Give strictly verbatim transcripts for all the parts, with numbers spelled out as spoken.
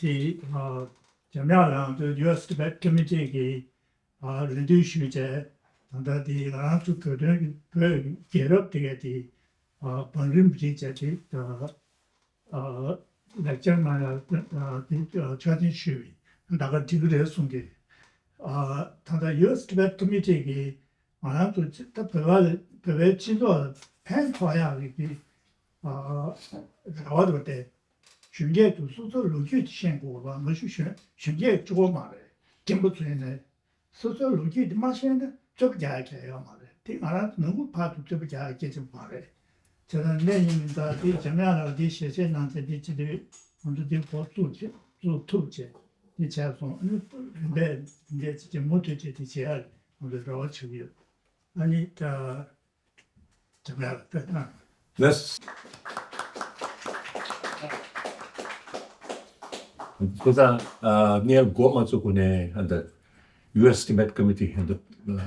དེ་ཨ། འཇམ་དབྱངས་ལགས་ཚོ་ཡུ་ཨེས་ཊི་བེཊ་ཀོ་མི་ཊི་གི་ཨ། རེ་འདུན་ཞུས་བྱས། ད་ལྟ་དེ་ང་རང་ཚོ་བོད་དོན་བོད་རྒྱལ་རབས་དེ་ག་དེ་ཨ། བང་རིམ་རེ་བྱས་ཏེ་ཨ། ལེགས་སྦྱར་ནང་ཡང་དེ་ཕྱག་འདེབས་ཞུས་པས་ད་ག་འགྲིག་གི་རེད་གསུང་གི། ད་ལྟ་ཡུ་ཨེས་ཊི་བེཊ་ཀོ་མི་ཊི་གིས་ང་རང་ཚོ་ད་བོད་པ་ལ་བོད་པའི་སྤྱི་ཚོགས་ལ་ཕན་ཐོགས་ཡག་གི་རེ་བ་འདུག་སྟེ། གཞོན་སྐྱེས་ཚོ་སོ་སོའི་ལོ་རྒྱུས་དེ་ཤེས་དགོས་པ། ང་ཚོ་གཞོན་གཞོན་སྐྱེས་གཅིག་པོ་མ་རེད། རྒན་པོ་ཚོ་ཡིན་ནའི་སོ་སོའི་ལོ་རྒྱུས་དེ་མ་ཤེས་ན་རྩོད་པ་རྒྱག་ཡག་གང་ཡང་ཡོད་མ་རེད། དེ་ང་རང་ཚོ་ནང་ཁུལ་བར་དུ་རྩོད་པ་རྒྱག་ཡག་སྐད་ཆ་མ་རེད། བྱས་ཙང་གནས་ཡིན་མིན་ད་དེ་འཇམ་དབྱངས་ལགས་དེ་ཞལ་བཞེས་གནང་ཚེ་དེ་བྱེད་དུས་ང་ཚོ་དེ་འགོ་བཙུགས་བྱས་བཙུགས་ཐུབ་བྱས་དེ་བྱས་སོང་། ཨ་ནི་རིམ་པས་རིམ་པས་ཅིག་ཅིག་མུ་མཐུད་བྱས་དེ་བྱེད་ཡག་ང་ཚོས་རེ་བ་བྱེད་ཀྱི་ཡོད། ཨ་ནི་ད། ལགས། སྐུ་ཚང་། ངས་འགོ་མ་བཙུགས་གོང་ནས་ཧན་ད་ཡུ་ཨེས་ཊི་བེཊ་ཀོ་མི་ཊི་ཧན་ད་བོད་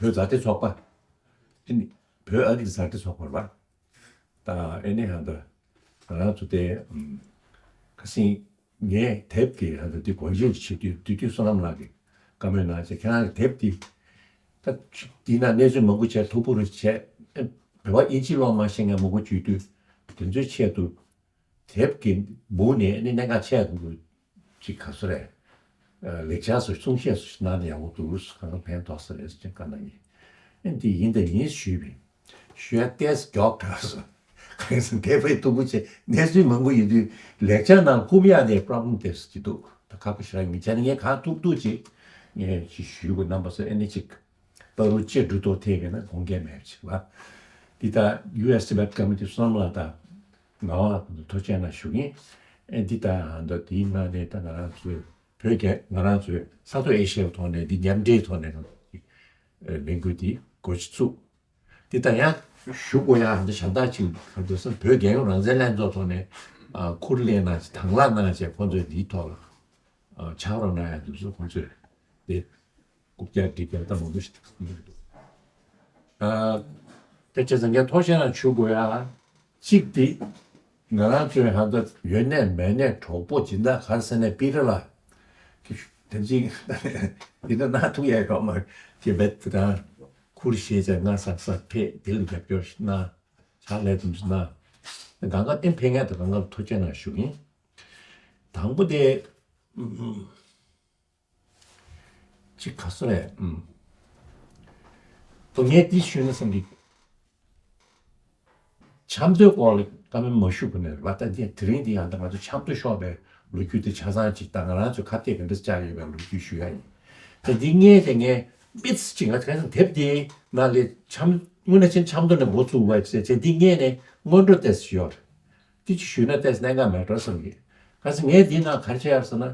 མཛའ་འབྲེལ་ཚོགས་པ། ཨ་ནི་བོད་ཨ་རིའི་མཛའ་འབྲེལ་ཚོགས་པ་རེད་པ། ད་ཨ་ནི་ཧན་ད་ང་རང་ཚོ་དེ་ཁ་སང་ངས་དེབ་ཀྱི་ཧན་ད་དེ་གོ་སྒྲིག་བྱེད་དུས་དུས་དུས་བསོད་ནམས་ལགས་ཀྱིས་བཀའ་མོལ་གནང་བྱས། ཁྱེད་རང་གི་དེབ་དེ་ད་དེ་ན་གནས་ཚུལ་མང་པོ་བྱས་ཐོར་བུ་རུ་བྱས། ཨེ། བོད་པ་ཨིན་ཇི་ཀློག་མ་ཤེས་མཁན་མང་པོ་བྱུང་དུས་དེ་ཚོའི་ཆེད་དུ་དེབ་ཀྱི་སྦུག་ནས་ནི་གནད་འགག་ཆེ་དགུ་ཅིག་ག་ཚོད་རེད། ཨ། ལེགས་སྦྱར་སུ་གསུང་བཤད་སུ་གནང་ན་ཡག་པོ་འདུག་གང་ག་ཕན་ཐོགས་ས་རེད་ཟེར་བཀའ་གནང་ཡིན། ཨེ། འདི་ཡིན་དང་ཡིན་ཞུས་པས། ཞུ་ཡ་ཏོག་ཙམ་མགྱོགས་དྲགས་སོང་། གང་ཡིན་ཟེར་ན་དེབ་དཔེ་སྡུག་པོ་བྱས། གནས་ཚུལ་མང་པོ་ཡོད་དུས་ལེགས་སྦྱར་ནང་བཀུག་ཡ་དེ་པོ་རོབ་ལེམ་དེ་ཅིག་འདུག་ད་ཁག་པོ་ཞེ་དྲག་ཡིན། བྱས་ན་ངས་གང་ཐུབ་ཐུབ་ཅིག་ངས་ཅིག་ཞུ་དགོས། རྣམ་པ་ཚོས་ཨ་ནི་ཅིག་བར་དུ་ཅིག་འགྲོ་ཐུབ་ཐེབས་ཡོད་ན་དགོངས་འགལ་མེད་པ་ཅིག་ལ། འདི་ལྟར་ཡུ་ཨེས་ཊི་བེཊ་ཀོ་མི་ཊི་བསོད་ནམས་ལགས་དང་ངག་དབང་ལགས་ཐུགས་རྗེ་གནང་ཞུ་གི་ཡིན། ཨེ། འདི་ལྟར་ད་དེའི་ནང་ནས་ད་ང་རང་ཚོའི་བོད་རྒྱལ་ང་རང་ཚོའི་ས་ཐོག་ཨེ་ཤི་ཡའི་ཐོག་ནས་འདི་མཉམ་འབྲེལ་ཐོག་ནས་ལས་འགུལ་འདི་འགོ་ཅིག་བཙུགས། འདི་ལྟར་ཡང་ཞུ་དགོས་ཡ་འདི་གཞན་དག་ཅིག་ག་རེ་ཟེར་ན། བོད་རྒྱལ་ཡོངས་རང་བཙན་ལྷན་ཚོགས་ཐོག་ནས་ཨ་ཁུར་ལེན་གནང་བྱས་དང་བླངས་གནང་བྱས་ཁོང་ཚོས་འདིའི་ཐོག་ལ་ཨ་ཕྱག་རོགས་གནང་ཡ་འདུག་ཟེར། ཁོང་ཚོས་དེ་རྐུབ་བཀྱག་སྒྲིག་བཀྱག་ད་མང་པོ་ཞིག་གནང་གི་འདུག་ཨ། དེ་བྱས་ཙང་ངས་ཐུགས་རྗེ་གནང་ཞུ་དགོས་ཡ་གཅིག་དེ། ང་རང་ཚོའི་ཧ་ད་ཡོད་ནས་མེད་ནས་གྲོགས་པོ་སྦྱིན་བདག་ག་རེ་ཟེར་ནས་པི་ཏྲ་ལགས་དེ་ཅིག་འདི་འདྲ་གནང་ཐུབ་ཡ་ཡོད་མ་རེད། ཁྱེད་བེད་དེ་དང་ཁུར་བཞེས་བྱས་ང་སག་སག་ཕེབས་དེ་ལ་རྒྱབ་སྐྱོར་ཞིག་གནང་། ཕྱག་ལས་དེ་ཚོ་གནང་། གང་ག་ཏན་ཕེབས་མཁན་དང་གང་ག་ཐུགས་རྗེ་གནང་ཞུ་གི་ཡིན། དང་པོ་དེ། ཨུམ། ཅིག་ག་ཚོད་རེད། ཨུམ། ད་ངས་འདི་ཞུས་ན་བསམ་གི། ཆབ་མདོའི་སྐོར་ལ་བཀའ་མོལ་མ་ཞུས་གོང་ནས་རེད་པ། ད་འདི་དེ་རིང་འདི་ཡང་ད་ང་ཚོ་ཆབ་མདོ་ཤོར་བའི་ལོ་རྒྱུས་དེ་ཆ་ཚང་ཅིག་དང་། ང་རང་ཚོས་ཁ་གཏད་ག་འདྲ་བཅག་ཡོད་པའི་ལོ་རྒྱུས་ཞུ་ཡ་ཡིན། ད་འདི་སྔོན་དེ་ངས་དམིགས་བསལ་ཅིག་ང་ཁ་སང་དེབ་འདིའི་ནང་ལ་ཆབ་དངོས་གནས་ཆེན་ཆབ་མདོ་ནས་འགོ་བཙུགས་པ་བྱས་བྱས། འདི་སྔོན་ནས་སྔོན་འགྲོ་ཏོག་ཙམ་ཡོད་རེད། འདི་ཅིག་ཞུས་ན་ཏོག་ཙམ་གནད་འགག་མེད་འགྲོ་བསམ་གི། ག་ཟེར་ངས་འདིའི་ནང་ག་རེ་བྱས་ཡོད་ཟེར་ན།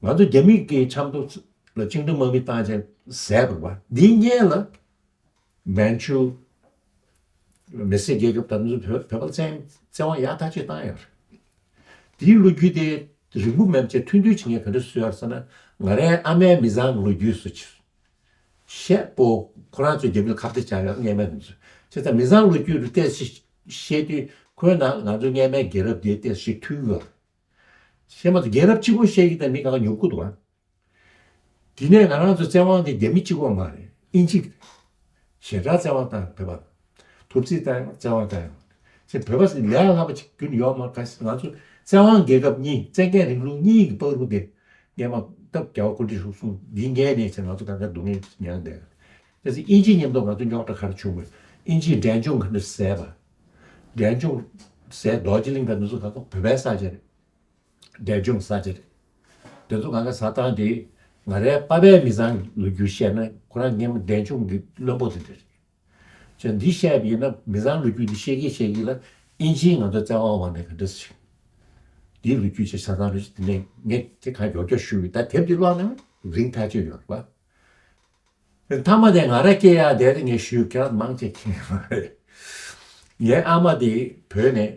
ང་ཚོ་རྒྱ་མི་གིས་ཆབ་མདོ་ལ་བཅིངས་འགྲོལ་དམག་མི་བཏང་བྱས་བཟས་པ་རེད་པ། འདིའི་སྔོན་ལ་མན་ཆུ་མི་སེར་རྒྱལ་ཁབ་དང་ཚོ་བོད་བོད་པ་ལ་བཙན་བཙན་དབང་ཡག་ཐག་ཆོད་བཏང་ཡོད་རེད། དེའི་ལོ་རྒྱུས་དེ་རིང་པོ་མེད་པ་བྱས་ཐུང་ཐུང་ཅིག་ངས་ག་འདྲ་བཟོས་ཡོད་ཟེར་ན། ང་རའི་ཨ་མའི་མི་ཚང་ལོ་རྒྱུས་སུ་བཤད་པོ་ཁོ་རང་ཚོས་རྒྱ་མི་ལ་ཁ་གཏད་བཅག་ཡོད། སྔོན་མའི་དེ་ཚོ་བྱས་ཙང་མི་ཚང་ལོ་རྒྱུས་རུ་ཏོག་ཙམ་བཤད་དུས་ཁོའི་ནང་ང་ཚོ་སྔོན་མའི་རྒྱལ་རབས་དེ་ཏོག་ཙམ་ཐུག་ཡོད་རེད། བཤད་མ་ཐུབ། རྒྱལ་རབས་གཅིག་པོ་བཤད་ཀྱི་ད་མི་གང་ག་ཉོབ་ཀྱི་འདུག་ཨ། དེ་ནས་ང་རང་ཚོ་བཙན་དབང་དེ་རྒྱ་མི་གཅིག་པོ་མ་རེད། དབྱིན་ཇི་ཞེ་དྲག་བཙན་དབང་བཏང་། བོད་པ་ཐུབ་ཚེ་བཏང་། བཙན་དབང་བཏང་ཡོང་། ཅེས་བོད་པ་ཟེར་ལས་སླ་པོ་ཅིག་ཁྱོན་ཡོད་མ་རེད། ག་ང་ཚོ་བཙན་དབང་རྒྱལ་ཁབ་གཉིས། བཙན་རྒྱལ་རིང་ལུགས་གཉིས་ཀྱི་བར་དུ་དེ་སྔོན་མ་སྟབས་རྒྱལ་བ་སྐུ་ཕྲེང་དྲུག་གསུམ་འདིའི་སྔོན་ནས་བྱས་ང་ཚོ་གང་ག་སྡུག་བསྔལ་མྱངས་བསྡད། གལ་སྲིད་དབྱིན་ཇི་མཉམ་དུ་ང་ཚོ་རྙོག་དྲ་ག་རེ་བྱུང་མོད། དབྱིན་ཇིས་འབྲས་ལྗོངས་ག་འདྲ་བཟས་པ། འབྲས་ལྗོངས་བཟས། རྡོ་རྗེ་གླིང་དང་འདི་ཚོ་གང་ག་བོད་པའི་ས་ཆ་རེད། འབྲས་ལྗོངས་ས་ཆ་རེད། དེ་ཚོ་གང་ག་ས་ཐང་དེ་ང་རའི་པ་ཕའི་མི་ཚང་ལོ་རྒྱུས་བཤད་ན་ཁོ་རང་སྔོན་མ་འབྲས་ལྗོངས་ཀྱི་བློན་པོ་དེ་འདྲ་རེད། ཅེས་འདི་བཤད་པ་ཡིན་ན་མི་ཚང་ལོ་རྒྱུས་འདི་བཤད་ཀྱིན་བཤད་ཀྱིན་ལ་དབྱིན་ཇིས་ང་ཚོ་བཙན་དབང་འོག་ནས་ག་འདྲ་ཞིག་འདིའི་ལོ་རྒྱུས་ཅིག་ཆ་ཚང་རེད། དེ་ནས་ངས་དེ་གང་མགྱོགས་མགྱོགས་ཞུས་ཡོད། ད་དེབ་འདི་ཀློག་ན་རིང་ཐག་ཆོད་ཡོད་རེད་པ། མཐའ་མ་དེ་ང་རང་སྐྱེ་ཡག་དེ་རེད། ངས་ཞུས་ཁྱེད་རང་མང་ཆེ་མཁྱེན་ཡོད་རེད། ངའི་ཨ་མ་དེ་བོད་ནས་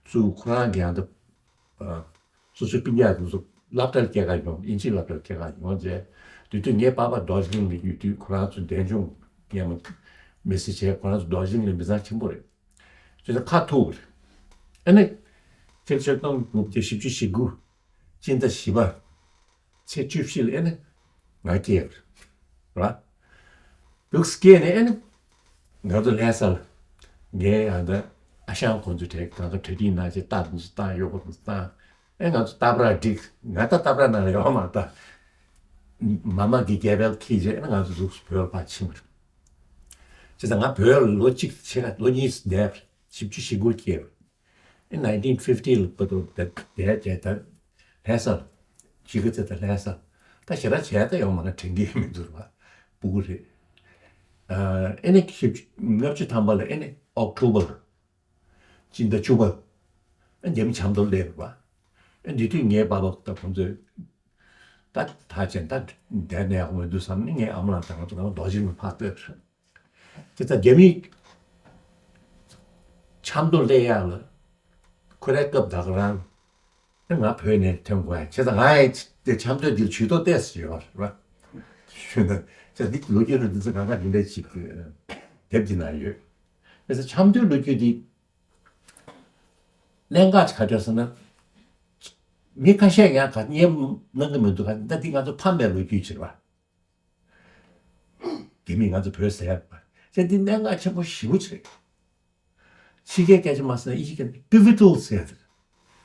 ཚུར་ཁོ་རང་གི་ཡང་ད་སོ་སོའི་སྤུན་ཀྱག་དེ་ཚོ་སློབ་གྲྭར་སྐྱེལ་ག་ཡོང་། དབྱིན་ཇིའི་སློབ་གྲྭར་སྐྱེལ་ག་ཡོང་རྗེས། དེ་དུས་ངའི་པ་ཕ་རྡོ་རྗེ་གླིང་ལ་ཡོད་དུས་ཁོ་རང་ཚོ་འབྲས་ལྗོངས་སྔོན་མ་མི་སེར་བྱས། ཁོ་རང་ཚོ་རྡོ་རྗེ་གླིང་ལ་མི་ཚང་ཆེན་པོ་རེད། བྱས་ཙང་ཁ་ཐུག་རེད། ཨ་ནི་ཕྱི་ལོ་ཆིག་སྟོང་དགུ་བརྒྱ་བཞི་བཅུ་ཞེ་དགུ་ སྤྱི་ཟླ་བཞི་པ་ཚེས་བཅུ་བཞི་ལ་ཨེ་ནི་ང་སྐྱེས་པ་རེད། འདུག་སྐྱེས་ནས་ཨེ་ནི་ང་ཚོ་ལྷ་ས་ལ་ངའི་ཨ་ད་ཨ་ཞང་ཁོང་ཚོའི་གྲས་གང་ག་གྲ་སྒྲིག་གནང་བྱས་རྟ་དེ་ཚོ་བཏང་། གཡོག་པོ་དེ་ཚོ་བཏང་། ཨེ་ང་ཚོ་རྟ་ཕྲག་བསྒྲིགས། ང་ད་རྟ་ཕྲག་ནང་ལ་ཡོད་མ་རེད། ད་མ་མ་གི་རྒྱལ་པོ་ཁྱེར་བྱས་ཨེ་ང་ཚོ་འདུག་བོད་ལ་ཕར་ཕྱིན་པ་རེད། བྱས་ཙང་ང་བོད་ལ་ལོ་གཅིག་ཕྱེད་ཀ་ལོ་གཉིས་བསྡད་པ་རེད། བཞི་བཅུ་ཞེ་དགུ་སྐྱེས་པ་རེད། ཨེ་ནའིན་ཊིན་ཕིབ་ཊི་ལ་བར་དུ་བསྡད་བསྡད་བྱས་ད་ལྷ་ས་ལ་གཞིས་ཀ་རྩེ་དང་ལྷ་ས་ད་ཞེ་དྲག་བྱས་ད་ཡོང་མ་ན་དྲན་གྱི་མི་འདུག་ར། སྤུ་གུ་རེད། ཨ་ཨེ་ནི་བཞི་བཅུ་ལྔ་བཅུ་ཐམ་པ་ལ་ཨེ་ནི་ཨོག་ཊོ་བར་སྤྱི་ཟླ་བཅུ་པ་ཨེ་རྒྱ་མི་ཆབ་མདོར་སླེབས་པ། ཨེ་འདི་དུས་ངའི་པ་ཕ་དང་ཁོང་ཚོས་ད་ད་ཅན་ད་བསྡད་ནས་ཡག་པོ་མི་འདུག་བསམ་ནས་ངའི་ཨ་མ་ལགས་དང་ང་ཚོ་ང་རྡོ་རྗེ་མི་ཕར་སྤོས་པ་རེད། དེ་ལྟར་རྒྱ་མིས་ཆབ་མདོ་སླེབས་ཡག་ལ་ཁོ་རའི་སྐབས་ད་ག་རང་ང་བོད་ནས་ཐོན་དགོས་ཡ་བྱས་ཙང་ང་ཡི་དེ་ཆབ་མདོའི་འདིར་ཇུས་གཏོགས་ཏོག་ཙམ་ཡོད་རེད་བ། ཞུ་ན་བྱས་འདི་ལོ་རྒྱུས་རུ་འདི་ཚོ་གང་ག་འདི་འདྲ་ཞིག་དེབ་འདི་ན་ཡོད། བྱས་ཙང་ཆབ་མདོའི་ལོ་རྒྱུས་འདི་གནད་འགག་ཆེ་ག་ཚོད་ཟེར་ན། མི་ཁ་ཤས་ཀྱང་ག་སྙན་གནང་གི་མི་འདུག་ག་ད་འདི་ང་ཚོ་ཕམ་པའི་ལོ་རྒྱུས་ཕྱིར་བ། རྒྱ་མིས་ང་ཚོ་བོད་ཟས་པ་བྱས་འདི་གནད་འགག་ཆེན་པོ་ཞེ་པོ་ཅིག་རེད། ཕྱི་རྒྱལ་སྐད་ཆ་མ་ཟེར་ན་ཨི་ཤི་ཀ་པི་བི་ཊལ་ཟེར་ཡ་དེ་རེད།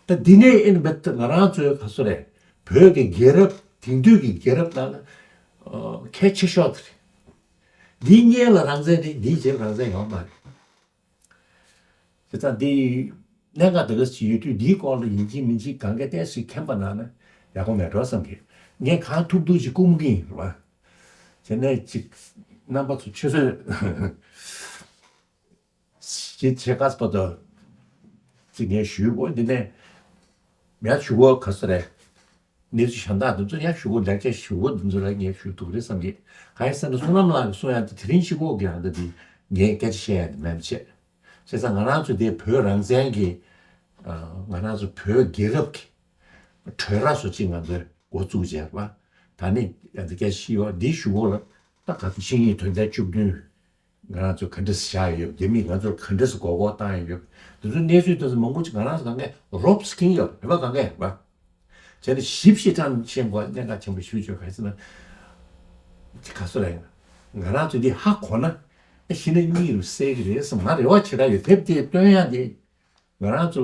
ད་འདི་ནས་ཨེ་ནི་བེད་ང་རང་ཚོའི་ག་སུ་རེད། བོད་ཀྱི་རྒྱལ་རབས་དེང་དུས་ཀྱི་རྒྱལ་རབས་ནང་ལ་ཨ་གལ་ཆེ་ཤོས་དེ་རེད། འདིའི་སྔོན་ལ་རང་བཙན་རེད། འདིའི་རྗེས་ལ་རང་བཙན་ཡོད་མ་རེད། དེ་ཙང་འདི་གནད་འགག་འདི་ག་ཅིག་ཡོད་དུས་འདིའི་སྐོར་ལ་ཡིན་གཅིག་མིན་གཅིག་གང་ག་ཏོག་ཙམ་མཁྱེན་པ་གནང་ན་ཡག་པོ་མེད་འགྲོ་བསམ་གི། ངས་གང་ཐུབ་ཐུབ་ཅིག་སྐུལ་གྱི་ཡིན་རེད་བ། བྱས་ནས་ཅིག་རྣམ་པ་ཚོ་ཆུད་ཟོས་ཅིག་བྱེད་དཀའ་སྤོ་ཏོ་ཅིག་ངས་ཞུས་གོ། འདི་ནས་ཡར་ཞུ་གོ་ག་སུ་རེད། གནས་ཚུལ་གཞན་དག་འདི་ཚོ་ཡང་ཞུ་གོ། ལེགས་ཆ་ཞུ་གོ་འདི་ཚོ་ལ་ངས་ཞུ་ཐུབ་རེད་བསམ་གི། གང་ཡིན་ཟེར་ན་བསོད་ནམས་ལགས་ཀྱིས་གསུང་ཡག་འདི་དེ་རིང་ཞུ་གོ་གི་ཡང་འདི་འདི་ངས་སྐད་ཆ་བཤད་ཡག་འདི་མེད་པ་བྱས། བྱས་ཙང་ང་རང་ཚོ་འདི་བོད་རང་བཙན་གྱི་ཨ་ང་རང་ཚོ་བོད་རྒྱལ་རབས་ཀྱི་གྲོས་ར་སོ་གཅིག་ང་ཚོས་འགོ་བཙུགས་བྱས་པ། ད་ནི་ཡང་འདི་སྐད་ཤི་བ་འདི་ཞུ་གོ་ལ་ད་ག་ཚོད་ཤིང་ཡིག་དོན་ཚན་བཅུ་བདུན་ང་རང་ཚོ་ག་འདྲས་བཞག་ཡོད། རྒྱ་མིས་ང་ཚོར་ག་འདྲས་མགོ་སྐོར་བཏང་ཡོད། འདི་ཚོ་གནས་ཚུལ་དེ་ཚོ་མང་པོ་ཅིག་ང་རང་ཚོ་གང་གས་རོབ་སི་ཀིང་ཡོད་རེད་པ། གང་གས་རེད་པ། བྱས་ནས་ཞིབ་ཞིབ་ཐང་ཤེས་དགོས། གནད་འགག་ཆེན་པོ་ཞིབ་བརྗོད་ག་ཟེར་ན། དེ་ག་སོ་རེད། ང་རང་ཚོ་འདི་ཧ་གོ་ན་ཤི་ན་གཉིད་རུ་སད་ཀྱི་རེད་བསམ་ང་རེ་བ་ཆེ་དྲགས་ཡོད། དེབ་དེ་སྟོན་ཡག་དེ་ང་རང་ཚོ་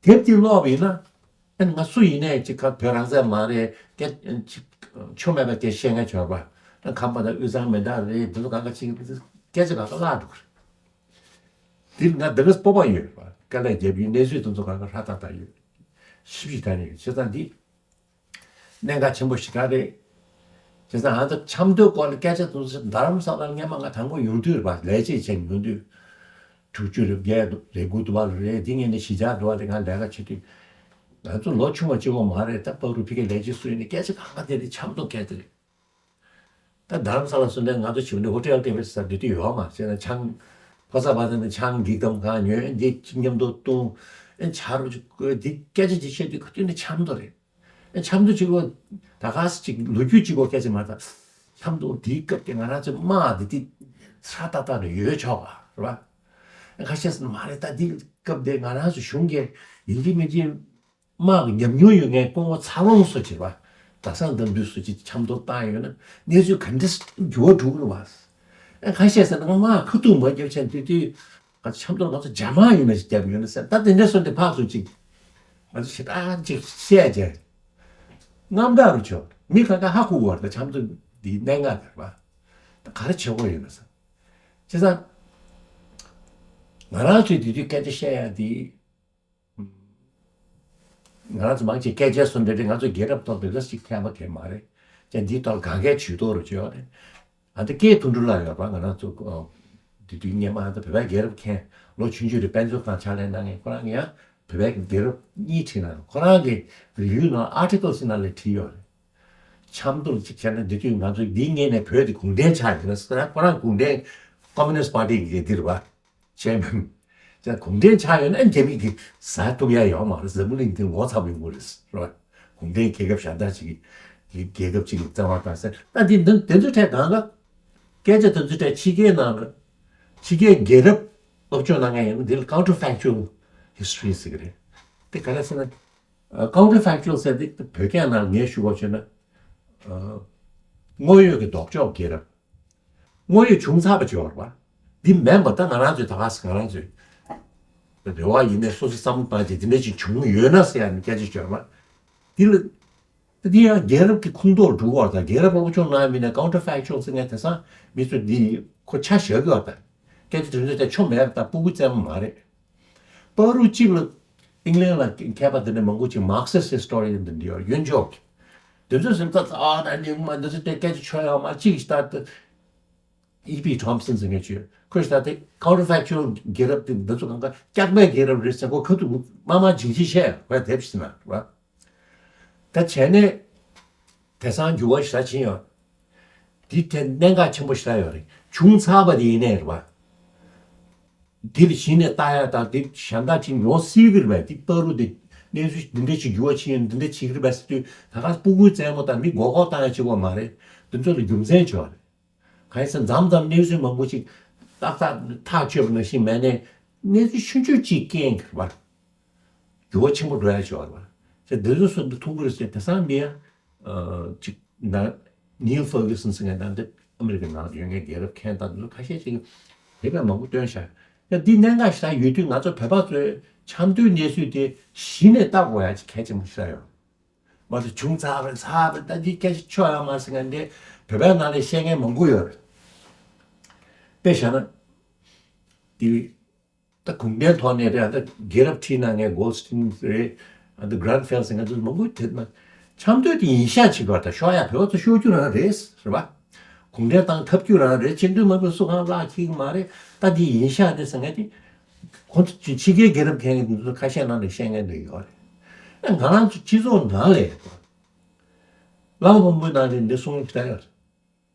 དེབ་དེ་ཀློག་པ་ཡིན་ན། ཨ་ནི་ང་སུ་ཡིན་ནའི་ཅིག་ག་བོད་རང་བཙན་མ་རེད་སྐད་ཅིག་ཆོ་མེད་པ་སྐད་བཤད་མཁན་བྱོས་པ། ཨ་ཁམས་པ་དང་དབུས་གཙང་མི་དག་རེད། འདི་ཚོ་གང་ག་ཅིག་སྐད་ཆ་གང་ག་བརླག་འགྲོ་གི་རེད། འདི་ང་འདི་ག་སྤོབས་པ་ཡོད་པ། དཀའ་ལས་རྒྱབ་ཡོད། གནས་ཚུལ་དེ་ཚོ་གང་ག་ཧྲ་ཏག་ཏག་ཡོད། ཞིབ་ཞིབ་ད་ནས་ཡོད། བྱས་ཙང་འདི་གནད་འགག་ཆེན་པོ་ཞིག་ག་རེད། བྱས་ཙང་ཨ་ད་ཆབ་མདོའི་སྐོར་ལ་སྐད་ཆ་དེ་ཚོ་རྡ་རམ་ས་ལར་སྔན་མ་ང་དང་པོ་ཡོང་དུས་རེད་པ། ལས་བྱེད་བྱས་ཡོང་དུས། དྲུག་ཅུ་རེ་བརྒྱད་རེ་དགུ་དུ་བ་རེད། འདི་ངས་ནི་གཞིས་ཆགས་དུ་བ་རེད། ང་ལས་ཀ་བྱེད་དུས་ང་ཚོ་ལོ་ཆུང་བ་གཅིག་པོ་མ་རེད། ད་པ་རུ་ཕི་ཀའི་ལས་བྱེད་སུ་ཡིན་ནི་སྐད་ཆ་གང་ག་དེ་རེད། ཆབ་མདོ་སྐད་དེ་རེད། ད་རྡ་རམ་ས་ལ་སུ་འདྲ་ང་ཚོ་བྱེད་ནི་ཧོ་ཊེལ་དེ་བས་ས་དེ་དུས་ཡོད་མ་བྱས་ན་ཆང་ཕོ་ས་བ་དེ་ནི་ཆང་འགིག་དམ་གང་ཉོས་འདི་མཉམ་དུ་བཏུང་ཨེ་ཆ་རུ་ཅིག་བཀོལ་འདི་སྐད་ཆ་ཅིག་བཤད་དུས་ག་དུས་ནི་ཆབ་མདོ་རེད། ཨེ་ཆབ་མདོ་གཅིག་པོ་ད་ག་སེ་གཅིག་ལོ་རྒྱུས་གཅིག་པོ་སྐད་ཆ་མ་རེད། ད་ཆབ་མདོ་འདིའི་སྐབས་ཀྱི་ང་རང་ཚོའི་དམག་འདི་དེ་ཚ་ཏག་ཏག་རེ་ཡོད་ཆོག་པ་རེད་པ། ཨེ་ཁ་ཤས་སུ་མ་རེད། ད་འདི་སྐབས་དེ་ང་རང་ཚོ་གཞུང་གིས་ཡིན་གཅིག་མིན་གཅིག་དམག་གི་ཉམས་མྱོང་ཡོད་མཁན་སྐུ་ངོ་ཚ་ལོང་སོགས་བྱེད་པ། ད་སང་འདམ་དུས་སུ་ཅིག་ཆབ་མདོ་བཏང་ཡོད་ན་གནས་ཚུལ་ག་འདྲས་འགྱུར་བ་འགྲོ་གི་རེད་པ། ཨེ་ཁ་ཤས་ཟེར་ན་དམག་ཁ་ཐུག་མ་བརྒྱབ་ཆེན་དུས་དུས། ང་ཚོ་ཆབ་མདོར་ང་ཚོ་རྒྱ་དམག་ཡིན་ན་ཞིག་བརྒྱབ་ཡོད་ན་ཟེར། ད་དེ་འདྲ་སོང་དེ་ཕག་སུ་ཅིག་ང་ཚོ་ཞེ་དྲག་ཅིག་བཤད་རྗེས་རྔམ་དྲག་རུ་ཆོག་མི་ག་ག་ཧ་གོ་བར་ད་ཆབ་མདོ་འདིའི་གནད་འགག་དེ་རེད་པ། ད་ག་རེ་བྱེད་དགོས་ཡོད་ན་ཟེར། བྱས་ཙང་ང་རང་ཚོའི་དེ་དུས་སྐད་ཆ་བཤད་ཡ་དེ། ང་རང་ཚོ་མང་ཆེ་སྐད་ཆ་སུ་འདྲ་རེད། ང་ཚོ་རྒྱལ་རབས་ཐོག་དེ་འདྲ་ཞིག་མཁས་པ་གང་མ་རེད། ཀྱང་འདིའི་ཐོག་གང་གའི་ཇུས་གཏོགས་རུ་བྱས་ཡོད་རེད། ཨ་ད་སྐལ་དོན་གྲུབ་ལགས་ཡོད་པ། ང་རང་ཚོ་ཨ་དེ་དུས་སྔོན་མ་ཨ་ད་བོད་པའི་རྒྱལ་རབས་མཁན་ལོ་ཆུང་ཆུང་རེད། དཔེ་མཛོད་ཁང་ཕྱག་ལས་གནང་མཁན་ཁོ་རང་གིས་ཡང་བོད་པའི་རྒྱལ་རབས་གཉིས་བྲིས་གནང་། ཁོ་རང་གི་རི་བིའུ་ནང་ཨར་ཊི་ཀལ་ཟེར་ནང་ལ་བྲིས་ཡོད་རེད། ཆབ་མདོར་གཅིག་བྱས་ན་འདི་དུས་ང་ཚོ་འདིའི་སྔོན་ནས་བོད་དེ་གུང་ཁྲན་ཆགས་ཡོད་ན་ཟེར། ཁོ་རང་གུང་ཁྲན་ཀོ་མུ་ནིསྟ་པར་ཊི་གི་འདི་རེད་པ། ཅེན་ཅེན་གུང་ཁྲན་ཆགས་ཡོད་ན་རྒྱ་མི་གིས་ཟ་ཐུབ་ཡ་ཡོད་མ་རེད། འཛམ་བུ་གླིང་འདི་ངོ་ཚ་བའི་ངོ་རེད་རོ། གུང་ཁྲན་རྒྱལ་ཁབ་གཞན་དག་ཅིག་གི་རྒྱལ་ཁབ་ཅིག་གི་བཙན་དབང་བཏང་ཟེར། ད་འདི་འདི་འདི་ཚོ་ཐད་གང་ལ་སྐད་ཆ་དེ་ཚོ་ཐད་ཕྱི་རྒྱལ་ནང་ལ་ཕྱི་རྒྱལ་རྒྱལ་རབས་སློབ་སྦྱོང་གནང་མཁན་ཡིན་ན་འདི་ལ་counterfactual history ཟེར་གི་རེད། དེ་ག་རེ་ཟེར་ན་ ཀའུན་ཊར་ཕེག་ཅུ་ཨལ་ཟེར་དེ་བོད་སྐད་ནང་ངས་ཞུ་དགོས་བྱས་ན། དངོས་ཡོད་ཀྱི་ལྡོག་ཕྱོགས་རྒྱལ་རབས། དངོས་ཡོད་བྱུང་ཚར་བ་ཅིག་ཡོད་རེད་པ། འདི་མིན་པ་ད་ང་རང་ཚོའི་ད་ག་སེ་ང་རང་ཚོའི་རེ་བ་ཡིན་ནའི་སོ་སོ་བསམ་བློ་བཏང་བྱས་འདི་འདྲ་ཅིག་བྱུང་ཡོད་ན་ཟེར་ཡ་ནི་སྐད་ཆ་ཅིག་ཡོད་རེད་པ། འདི་ལ་ད་འདི་ཡང་རྒྱལ་རབས་ཀྱི་ཁུངས་གཏོགས་འགྲོ་གི་ཡོད་རེད། ད་རྒྱལ་རབས་སློབ་སྦྱོང་གནང་མི་ནས་ཀའུན་ཊར་ཕེག་ཅུ་ཨལ་ཟེར་མཁན་དེང་སང་མི་ཚོ་འདི་ཁོ་ཆ་བཞག་གི་ཡོད་རེད། ད་སྐད་ཆ་དེ་ཚོ་ད་ཆོ་མེད་རེད། ད་སྤུ་གུ་རྩེད་མོ་མ་རེད། བར་དུ་གཅིག་ལ་ཨིང་ལན་ལ་མཁས་པ་དེ་འདྲ་མང་པོ་ཅིག་མར་ཀ་སི་སི་ཧི་སི་ཊོ་རི་ཡན་དེ་འདྲ་ཡོད་རེད། ཡོན་ཅོག་དེ་ཚོས་སེམས་ཐག་ཨ་ད་ནི་མ་འདི་ཚོ་དེ་སྐད་ཆ་ཆོ་ཡོད་མ་གཅིག་ལྟ་དེ། ཨི་པི་ཐོམ་སན་ཟེར་མཁན་ཅིག་ཡོད། ཁོས་ལྟ་དེ་ཀའུན་ཊར་ཕེག་ཅུ་ཨལ་རྒྱལ་རབས་དེ་འདི་ཚོ་གང་ག་སྐྱག་པའི་རྒྱལ་རབས་རེད་ཟེར། ཁོ་ཁ་ཐུག་མ་མ་ཇིང་ཇི་བཤད་ཁོས་དེབ་ཞིག་ན་རེད་པ། ད་བྱས་ནས་དེང་སང་འགྱུར་བ་ཞེ་དྲག་ཕྱིན་ཡོད། འདི་དེ་གནད་འགག་ཆེན་པོ་ཞེ་དྲག་ཡོད་རེད། བྱུང་ཚར་བ་དེ་ཡིན་ནའི་རེད་པ། འདི་ལ་གཞི་ནས་ལྟ་ཡ་དང་འདི་གཞན་དག་ཅིག་ཡོང་སྲིད་ཀྱི་རེད་པས། འདི་བར་དུ་འདི་གནས་ཚུལ་འདི་འདྲ་ཞིག་འགྱུར་བ་ཕྱིན་ཡོད། འདི་འདྲ་བྱེད་ཀྱི་རེད་པས་ཟེར་དུས་ད་ག་སྤུ་གུའི་རྩེད་མོ་དང་མི་མགོ་སྐོར་བཏང་ཡ་གཅིག་པོ་མ་རེད། འདི་ཚོ་ལ་རྒྱུ་མཚན་ཅིག་ཡོད་རེད། གང་ཡིན་ཟེར་མཚམས་མཚམས་གནས་ཚུལ་མང་པོ་ཅིག་ཏག་ཏག་ཐག་ཆོད་པ་ནང་བཞིན་མེད་ནའི་གནས་ཚུལ་ཆུང་ཆུང་ཅིག་རྐྱེན་གྱིས་རེད་པ། འགྱུར་བ་ཆེན་པོ་འགྲོ་ཡ་ཅིག་ཡོད་རེད་པ། ཟེར་འདི་ཚོ་སོགས་འདི་མཐོང་གི་རེད་ཟེར། དེང་སང་མི་ཡ་ཅིག་ན་ནིལ་ཕར་གུ་སན་ཟེར་མཁན་དང་འདི་ཨ་མི་རི་ཀའི་ནང་ཡོད་མཁན་རྒྱལ་རབས་མཁན་དང་འདི་ཚོ་ཁ་ཤས་ཅིག་དེ་བས་མང་པོ་བཏོན་ཤག་ཡ་འདི་གནད་འགག་ཞེ་དྲག་ཡོད་དུས་ང་ཚོ་བོད་པ་ཚོས་ཆབ་མདོའི་གནས་ཚུལ་དེ་གཞི་ནས་ལྟ་དགོས་ཡ་ཅིག་གལ་ཆེན་པོ་ཞིག་ཡོད། མ་གཏོགས་བྱུང་ཚར་བ་ཚར་བ་ད་འདི་སྐད་ཆ་ཆོ་ཡོད་མ་ཟེར་མཁན་འདི་བོད་པའི་ནང་ལ་བཤད་མཁན་མང་པོ་ཡོད་རེད། དཔེ་བཞག་ན་འདི་ད་གུང་ཁྲན་ཐོག་ནས་རེད། ད་རྒྱལ་རབས་ཁྲིད་གནང་མཁན་གོལ་སི་ཊིན་རེད། ཨ་ད་གྷ་རན་ཕེལ་ཟེར་མཁན་ཚོ་མང་པོ་དེ་ན་ཆབ་མདོ་དེ་ཡིན་ཤག་ཅིག་བར་ད་ཤོག་ཡ་བོད་པ་ཚོ་ཤོར་རྒྱུ་རང་རེད་རེད་པ། གུང་ཁྲན་ཏང་འཐབ་རྒྱུ་རང་རེད། སྤྱི་འཐུས་མ་བུ་སུ་གང་ལག་ཁྱེར་གི་མ་རེད། ད་འདི་ཡིན་ཤག་རེད་ཟེར་མཁན་དེ་ཁོང་ཚོ་ཕྱི་རྒྱལ་རྒྱལ་རབས་མཁན་གྱི་འདི་ཚོ་ཁ་ཤས་ནང་ནས་བཤད་མཁན་འདི་ཡོད་རེད། ཨ་ང་རང་ཚོ་སྤྱི་ཚོགས་ནང་ལ་བླ་མ་དཔོན་པོའི་ནང་ནས་འདི་གསུང་གི་ད་ཡོད་རེད།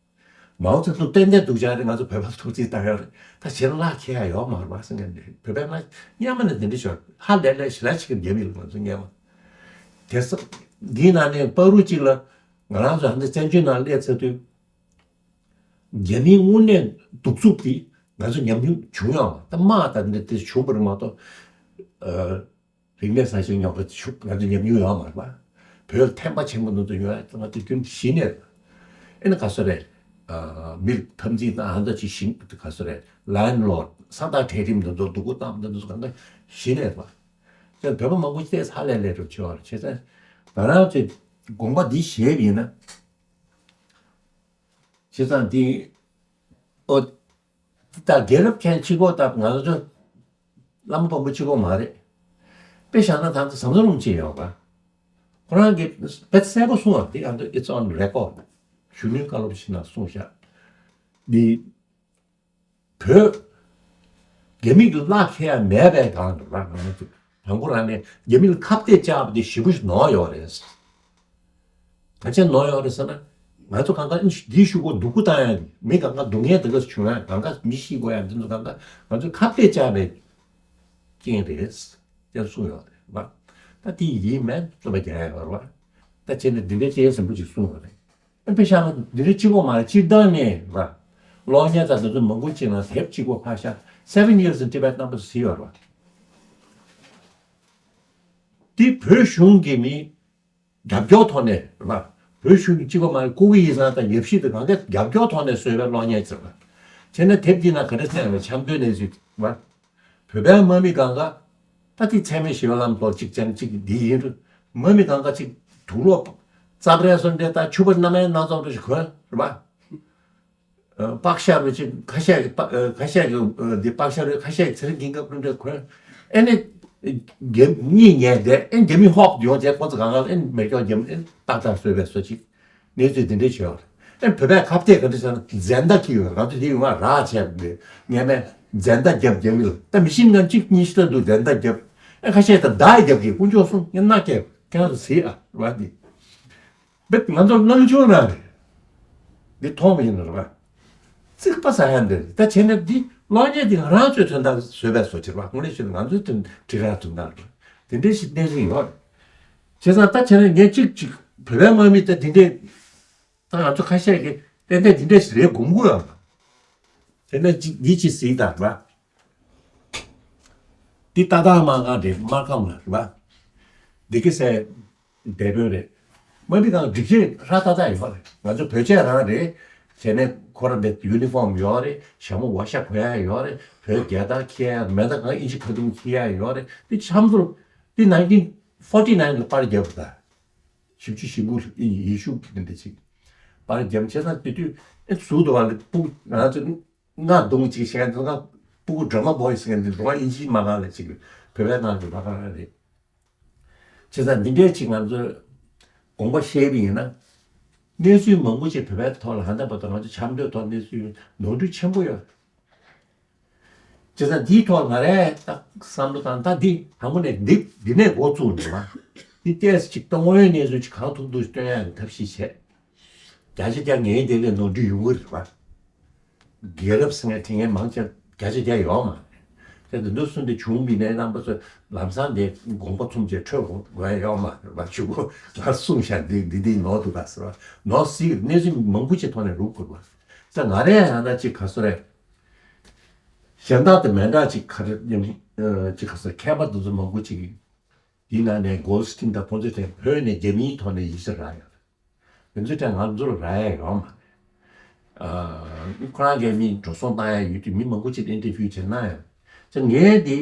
མའོ་ཙེ་ཏུང་ཏན་ཏན་སྡུག་ཅག་རེད། ང་ཚོ་བོད་པ་ཐུགས་རྗེ་ད་ཡོད་རེད། ད་ཕྱིར་ལག་ཁྱེར་ཡ་ཡོད་མ་རེད་པ་ཟེར་མཁན་འདི་བོད་པའི་ནང་སྔོན་མ་ནས་འདི་འདྲ་ཤོར་ཧ་ལས་ལས་ཞེ་དྲག་ཅིག་གི་རྒྱ་མི་ལ་ང་ཚོ་སྔོན་མ་དེ་ས་འདིའི་ནང་ནས་བར་དུ་གཅིག་ལ་ང་རང་ཚོ་ཧ་འདི་བཙན་བྱོལ་ནང་སླེབས་ཚར་དུས། རྒྱ་མིའི་དངོས་གནས་གདུག་རྩུབ་དེ་ང་ཚོ་ཉམས་མྱོང་བྱུང་ཡོད་མ་རེད། དམག་དང་འདི་དེ་བྱུང་བ་རེད་མ་གཏོགས། ཨ་རིག་གནས་གསར་བརྗེ་རྙོག་དྲ་བྱུང་ང་ཚོ་ཉམས་མྱོང་ཡོད་མ་རེད་པ། བོད་ལ་ཐན་པ་ཆེན་པོ་འདི་ཚོ་ཡོད་ང་ཚོ་རྒྱུན་གཞི་ནས་རེད། ཨེ་ན་ག་ས་རེད། ཨ་མི་འཐབ་འཛིང་དང་ཨ་མདའ་ཅིག་ཤིང་ག་ས་རེད། ལན་ལོར་ས་བདག་གྲལ་རིམ་འདི་ཚོ་སྡུག་པོ་བཏང་འདི་ཚོ་གང་ག་གཞི་ནས་རེད་པ། བོད་པ་མང་པོ་ཅིག་ཧ་ལས་ལས་གྲུབ་ཆེ་བ་རེད། བྱས་ཙང་ང་རང་ཚོས་དགོངས་པ་འདི་བཞེས་པ་ཡིན་ན། བྱས་ཙང་འདི། ཨོ། ད་རྒྱལ་རབས་མཁན་གཅིག་པོ་ད་ང་ཚོ་བླ་མ་དཔོན་པོ་གཅིག་པོ་མ་རེད། དཔེ་བཞག་ན་ད་ལྟ་ཟམ་གདོང་རིན་པོ་ཆེ་ཡོད་པ། ཁོ་རང་གིས་དཔེ་གསལ་པོ་གསུངས་པ་འདི་ཨ་ད་it's on record། གཞོན་ནུའི་བཀའ་སློབ་ཕྱི་ནང་གསུངས་ཤག་འདི། བོད། རྒྱ་མི་གི་ལག་ཁྱེར་ཡ་མེད་པའི་སྒང་དུ་རང་རང་ཚོ་དང་པོ་རང་ནས་རྒྱ་མི་ལ་ཁ་གཏད་བཅག་པ་དེ་ཞེ་པོ་ཞིག་ནོར་ཡོད་རེད། ག་ཅི་ནོར་ཡོད་རེད་ཟེར་ན། ང་ཚོ་གང་ག་འདིའི་གཞུག་གུ་སྡུག་པོ་བཏང་ཡ་མི་གང་ག་སྡུག་བསྔལ་དེ་ག་བྱུང་ཡ་གང་ག་མི་ཤི་དགོས་ཡ་འདི་ཚོ་གང་ག་ང་ཚོ་ཁ་གཏད་བཅག་པའི་རྐྱེན་རེད། ཅེས་གསུངས་ཡོད་རེད་བ། ད་དེ་ཡིན་མིན་རྩོད་པ་རྒྱག་ཡ་ཡོད་རེད་བ། ད་བྱས་ན་འདི་འདྲའི་ཅེས་ཟིན་པོ་ཅིག་གསུངས་ཡོད་རེད། ཨ་དཔེ་བཞག་ན་འདི་རེ་གཅིག་པོ་མ་རེད། སྤྱིར་བཏང་ནས་ར། གློག་བརྙན་དང་དེ་ཚོ་མང་པོ་ཅིག་ནང་དེབ་གཅིག་པོ་ཕར་བཞག Seven Years in Tibet རྣམ་པ་ཚོ་གཟིགས་ཡོད་རེད་བ། འདི་བོད་གཞུང་གི་མི་རྒྱབ་སྐྱོར་ཐོག་ནས་ར། བོད་གཞུང་གི་གཅིག་པོ་མ་རེད། ཀུ་ཀི་གཡུ་ཟང་དང་ཡབ་གཞིས་དང་གང་ག་རྒྱབ་སྐྱོར་ཐོག་ནས་བཟོས་པའི་གློག་བརྙན་ཅིག་རེད། བྱས་ན་དེབ་འདི་ནང་ག་འདྲ་བསྟན་ཡོད་པའི་ཆབ་མདོའི་གནས་ཚུལ་ར། བོད་པའི་དམག་མི་གང་ག་ད་དེ་ཚད་མེད་ཞི་བའི་ལམ་ཐོག་གཅིག་ཅན་གཅིག་འདི་ཡིན་རུང་དམག་མི་གང་ག་གཅིག་དུག་ལོག་རྩབ་རལ་སོགས་འདྲ་ད་ཕྱུ་པ་སྣ་མའི་སྣ་ཚོགས་འདྲ་ཞིག་གོན་རེད་པ། ཨ་པག་ཤ་རུ་ཅིག་ཁ་ཤས་ཀྱི་པ་ཨ་ཁ་ཤས་ཀྱི་ཨ་འདི་པག་ཤ་རུ་ཁ་ཤས་ཀྱི་ཚེ་རིང་གིན་སྐབས་རུ་འདྲ་གོན། ཨེ་ནི་རྒྱ་གཉིས་ཉལ་བསྡད་ཨེ་རྒྱ་མི་ཧོབ་ཡོང་རྗེས་ཁོ་ཚོ་གང་ག་ཨེ་མེ་སྒྱོགས་རྒྱ་མི་ཨེ་ཏག་ཏག་བཟོས་པའི་བཟོ་ཅིག་གནས་ཚུལ་འདི་འདྲའི་བྱས་ཡོད་རེད། ཨེ་བོད་པས་ཁ་གཏད་ག་འདྲ་བྱས་ན་འཛེན་བརྡ་འཁྱེར་ཡོད་རེད། ང་ཚོ་འདི་ཡོང་བ་རག་བྱས་པ་འདི་ངས་མས་འཛེན་བརྡ་རྒྱབ་རྒྱབ་ཡོད། ད་མི་ཤེས་མཁན་གཅིག་གཉིས་ཤི་ད་འདུག་འཛེན་བརྡ་རྒྱབ། ཨེ་ཁ་ཤས་ད་བརྡ་རྒྱབ་ཀྱི་དཀོན་མཆོག་གསུམ་ངས་མནའ་བསྐྱལ་ཁྱེད་རང་ཚོ་གཟིགས་ཨ་རེད་བ་འདི། འདི་ང་ཚོ་སྣང་ཆུང་རང་རེད། འདི་མཐོང་བ་ཡིན་ནོ་རེད་བ། རྩིག་པ་ཟ་ཡ་འདི་རེད། ད་བྱས་ན་འདི་གློག་བརྙན་འདི་ང་རང་ཚོའི་དོན་དག་བཟོས་པའི་བཟོ་བྱེད་རེད་བ། དངོས་གནས་བཤད་ན་ང་ཚོའི་དོན་དྲི་ར་དོན་དག་རེད། དེ་འདྲའི་ཞིག་གནས་ཚུལ་ཡོད་རེད། བྱས་ཙང་ད་བྱས་ན་ངས་གཅིག་གཅིག་བོད་པའི་དམག་མི་ད་དེ་འདྲའི་ད་ང་ཚོ་ཁ་ཤས་ཀྱིས་ཏན་ཏན་དེ་འདྲ་ཞིག་རེད་དགོངས་ཀྱི་ཡོད་རེད། དེ་ནས་ཅིག་འདི་ཅིག་གཟིགས་དང་རེད་བ། འདི་ཏག་ཏག་མ་གང་རེད་མ་གང་ལ་རེད་བ། བདེ་སྐྱིད་ཟེར་འདས་དཔོན་རེད། དམག་མི་ཁང་སྒྲིག་ཆས་ཧྲ་ཏག་ཏག་ཡོད་རེད། ང་ཚོ་བོད་ཆས་རང་རེད། བྱས་ནས་ཁོ་རང་དེ་ཡུ་ནི་ཧྥོམ་ཡོད་རེད། ཞྭ་མོ་བ་ཤ་གོན་ཡ་ཡོད་རེད། བོད་རྒྱལ་དར་འཁྱེར་ཡ། མེ་མདའ་གང་ཨིན་ཅི་ཁ་ཐུམ་འཁྱེར་ཡ་ཡོད་རེད། དེ་ཆབ་མདོ་དེ་nineteen forty nine ལ་པར་བརྒྱབ་པ་དང་། བཞི་བཅུ་ཞེ་དགུ་ལ་ཡེ་ཤུ་གི་འདི་ཅིག་པར་བརྒྱབ་བྱས་ཙང་དེ་དུས་ཨེ་ཟུག་འདུག་བ་ལ་སྤུ་ང་ཚོ་ང་གདོང་ཅིག་བཤད་ཙང་སྤུ་གུ་ཌ་ར་མ་བོ་ཡི་ཟེར་མཁན་འདི་འདུག་བ། ཨིན་ཇིའི་མ་གང་ལ་ཅིག་བོད་པའི་ནང་གི་མ་གང་རེད། བྱས་ཙང་འདི་འདྲའི་ཅིག་ང་ཚོས་དགོངས་པ་བཞེས་པ་ཡིན་ན། གནས་ཚུལ་མང་པོ་ཅིག་བོད་པའི་ཐོག་ལ་ཧ་ད་བར་དུ་ང་ཚོ་ཆབ་མདོའི་ཐོག་གནས་ཚུལ་ནོར་འཁྲུལ་ཆེན་པོ་ཡོད། བྱས་ཙང་འདིའི་ཐོག་ང་རས་ད་བསམ་བློ་བཏང་། ད་འདི་དང་པོ་ནས་འདི་འདི་ནས་འགོ་བཙུགས་ནས་བ། འདི་ཏོག་ཙམ་ཅིག་ད་དངོས་ཡོད་གནས་ཚུལ་ཅིག་གང་ཐུབ་ཐུབ་སྟོན་ཡག་གི་ཐབས་ཤེས་བྱས། བརྒྱ་ཆ་བརྒྱ་ངའི་དེ་ལས་ནོར་འཁྲུལ་ཡོང་གི་རེད་བ། རྒྱལ་རབས་ཟེར་མཁན་དྲན་མཁན་མང་ཆེ་བརྒྱ་ཆ་བརྒྱ་ཡོད་མ་རེད། དེ་འདི་འདུག་སེ་འདི་བྱུང་བའི་ནས་རྣམ་པ་ཚོས་ལམ་སང་དེ་དགོངས་པ་ཚུམ་བྱས་འཕྲོད་དགོས་ཡ་ཡོད་མ་རེད་བ། ཞུ་གོ། ང་གསུངས་ཤག་འདི་འདི་འདི་ནོར་འདུག་ག་ཟེར་བ། ནོར་སྲིད་གནས་ཚུལ་མང་པོ་ཅིག་ཐོག་ནས་རུབ་དགོས་བ། ཙང་ང་རས་ཡང་ན་ཅིག་ག་སོ་རེད། གཞན་དག་དང་མི་འདྲ་ཅིག་ག་རེ་ཡིན། ཅིག་ག་སོ་མཁས་པ་འདི་ཚོ་མང་པོ་ཅིག་གིས་འདི་ནང་ནས་གོལ་སི་ཊིན་དང་ཁོང་ཚོའི་ཐད་བོད་ནས་རྒྱ་མིའི་ཐོག་ནས་ཡིག་ཆ་རག་ཡོད། དེ་ཚོའི་གྲས་ང་ཚོར་རག་ཡ་ཡོད་མ་རེད། ཨ། ཁོ་རང་གིས་མི་འགྲོ་སོང་བཏང་ཡ་ཡོད་དུས་མི་མང་པོ་ཅིག་ཨིན་ཊར་བིའུ་བྱས་གནང་ཡ། ཙང་ངས་འདི་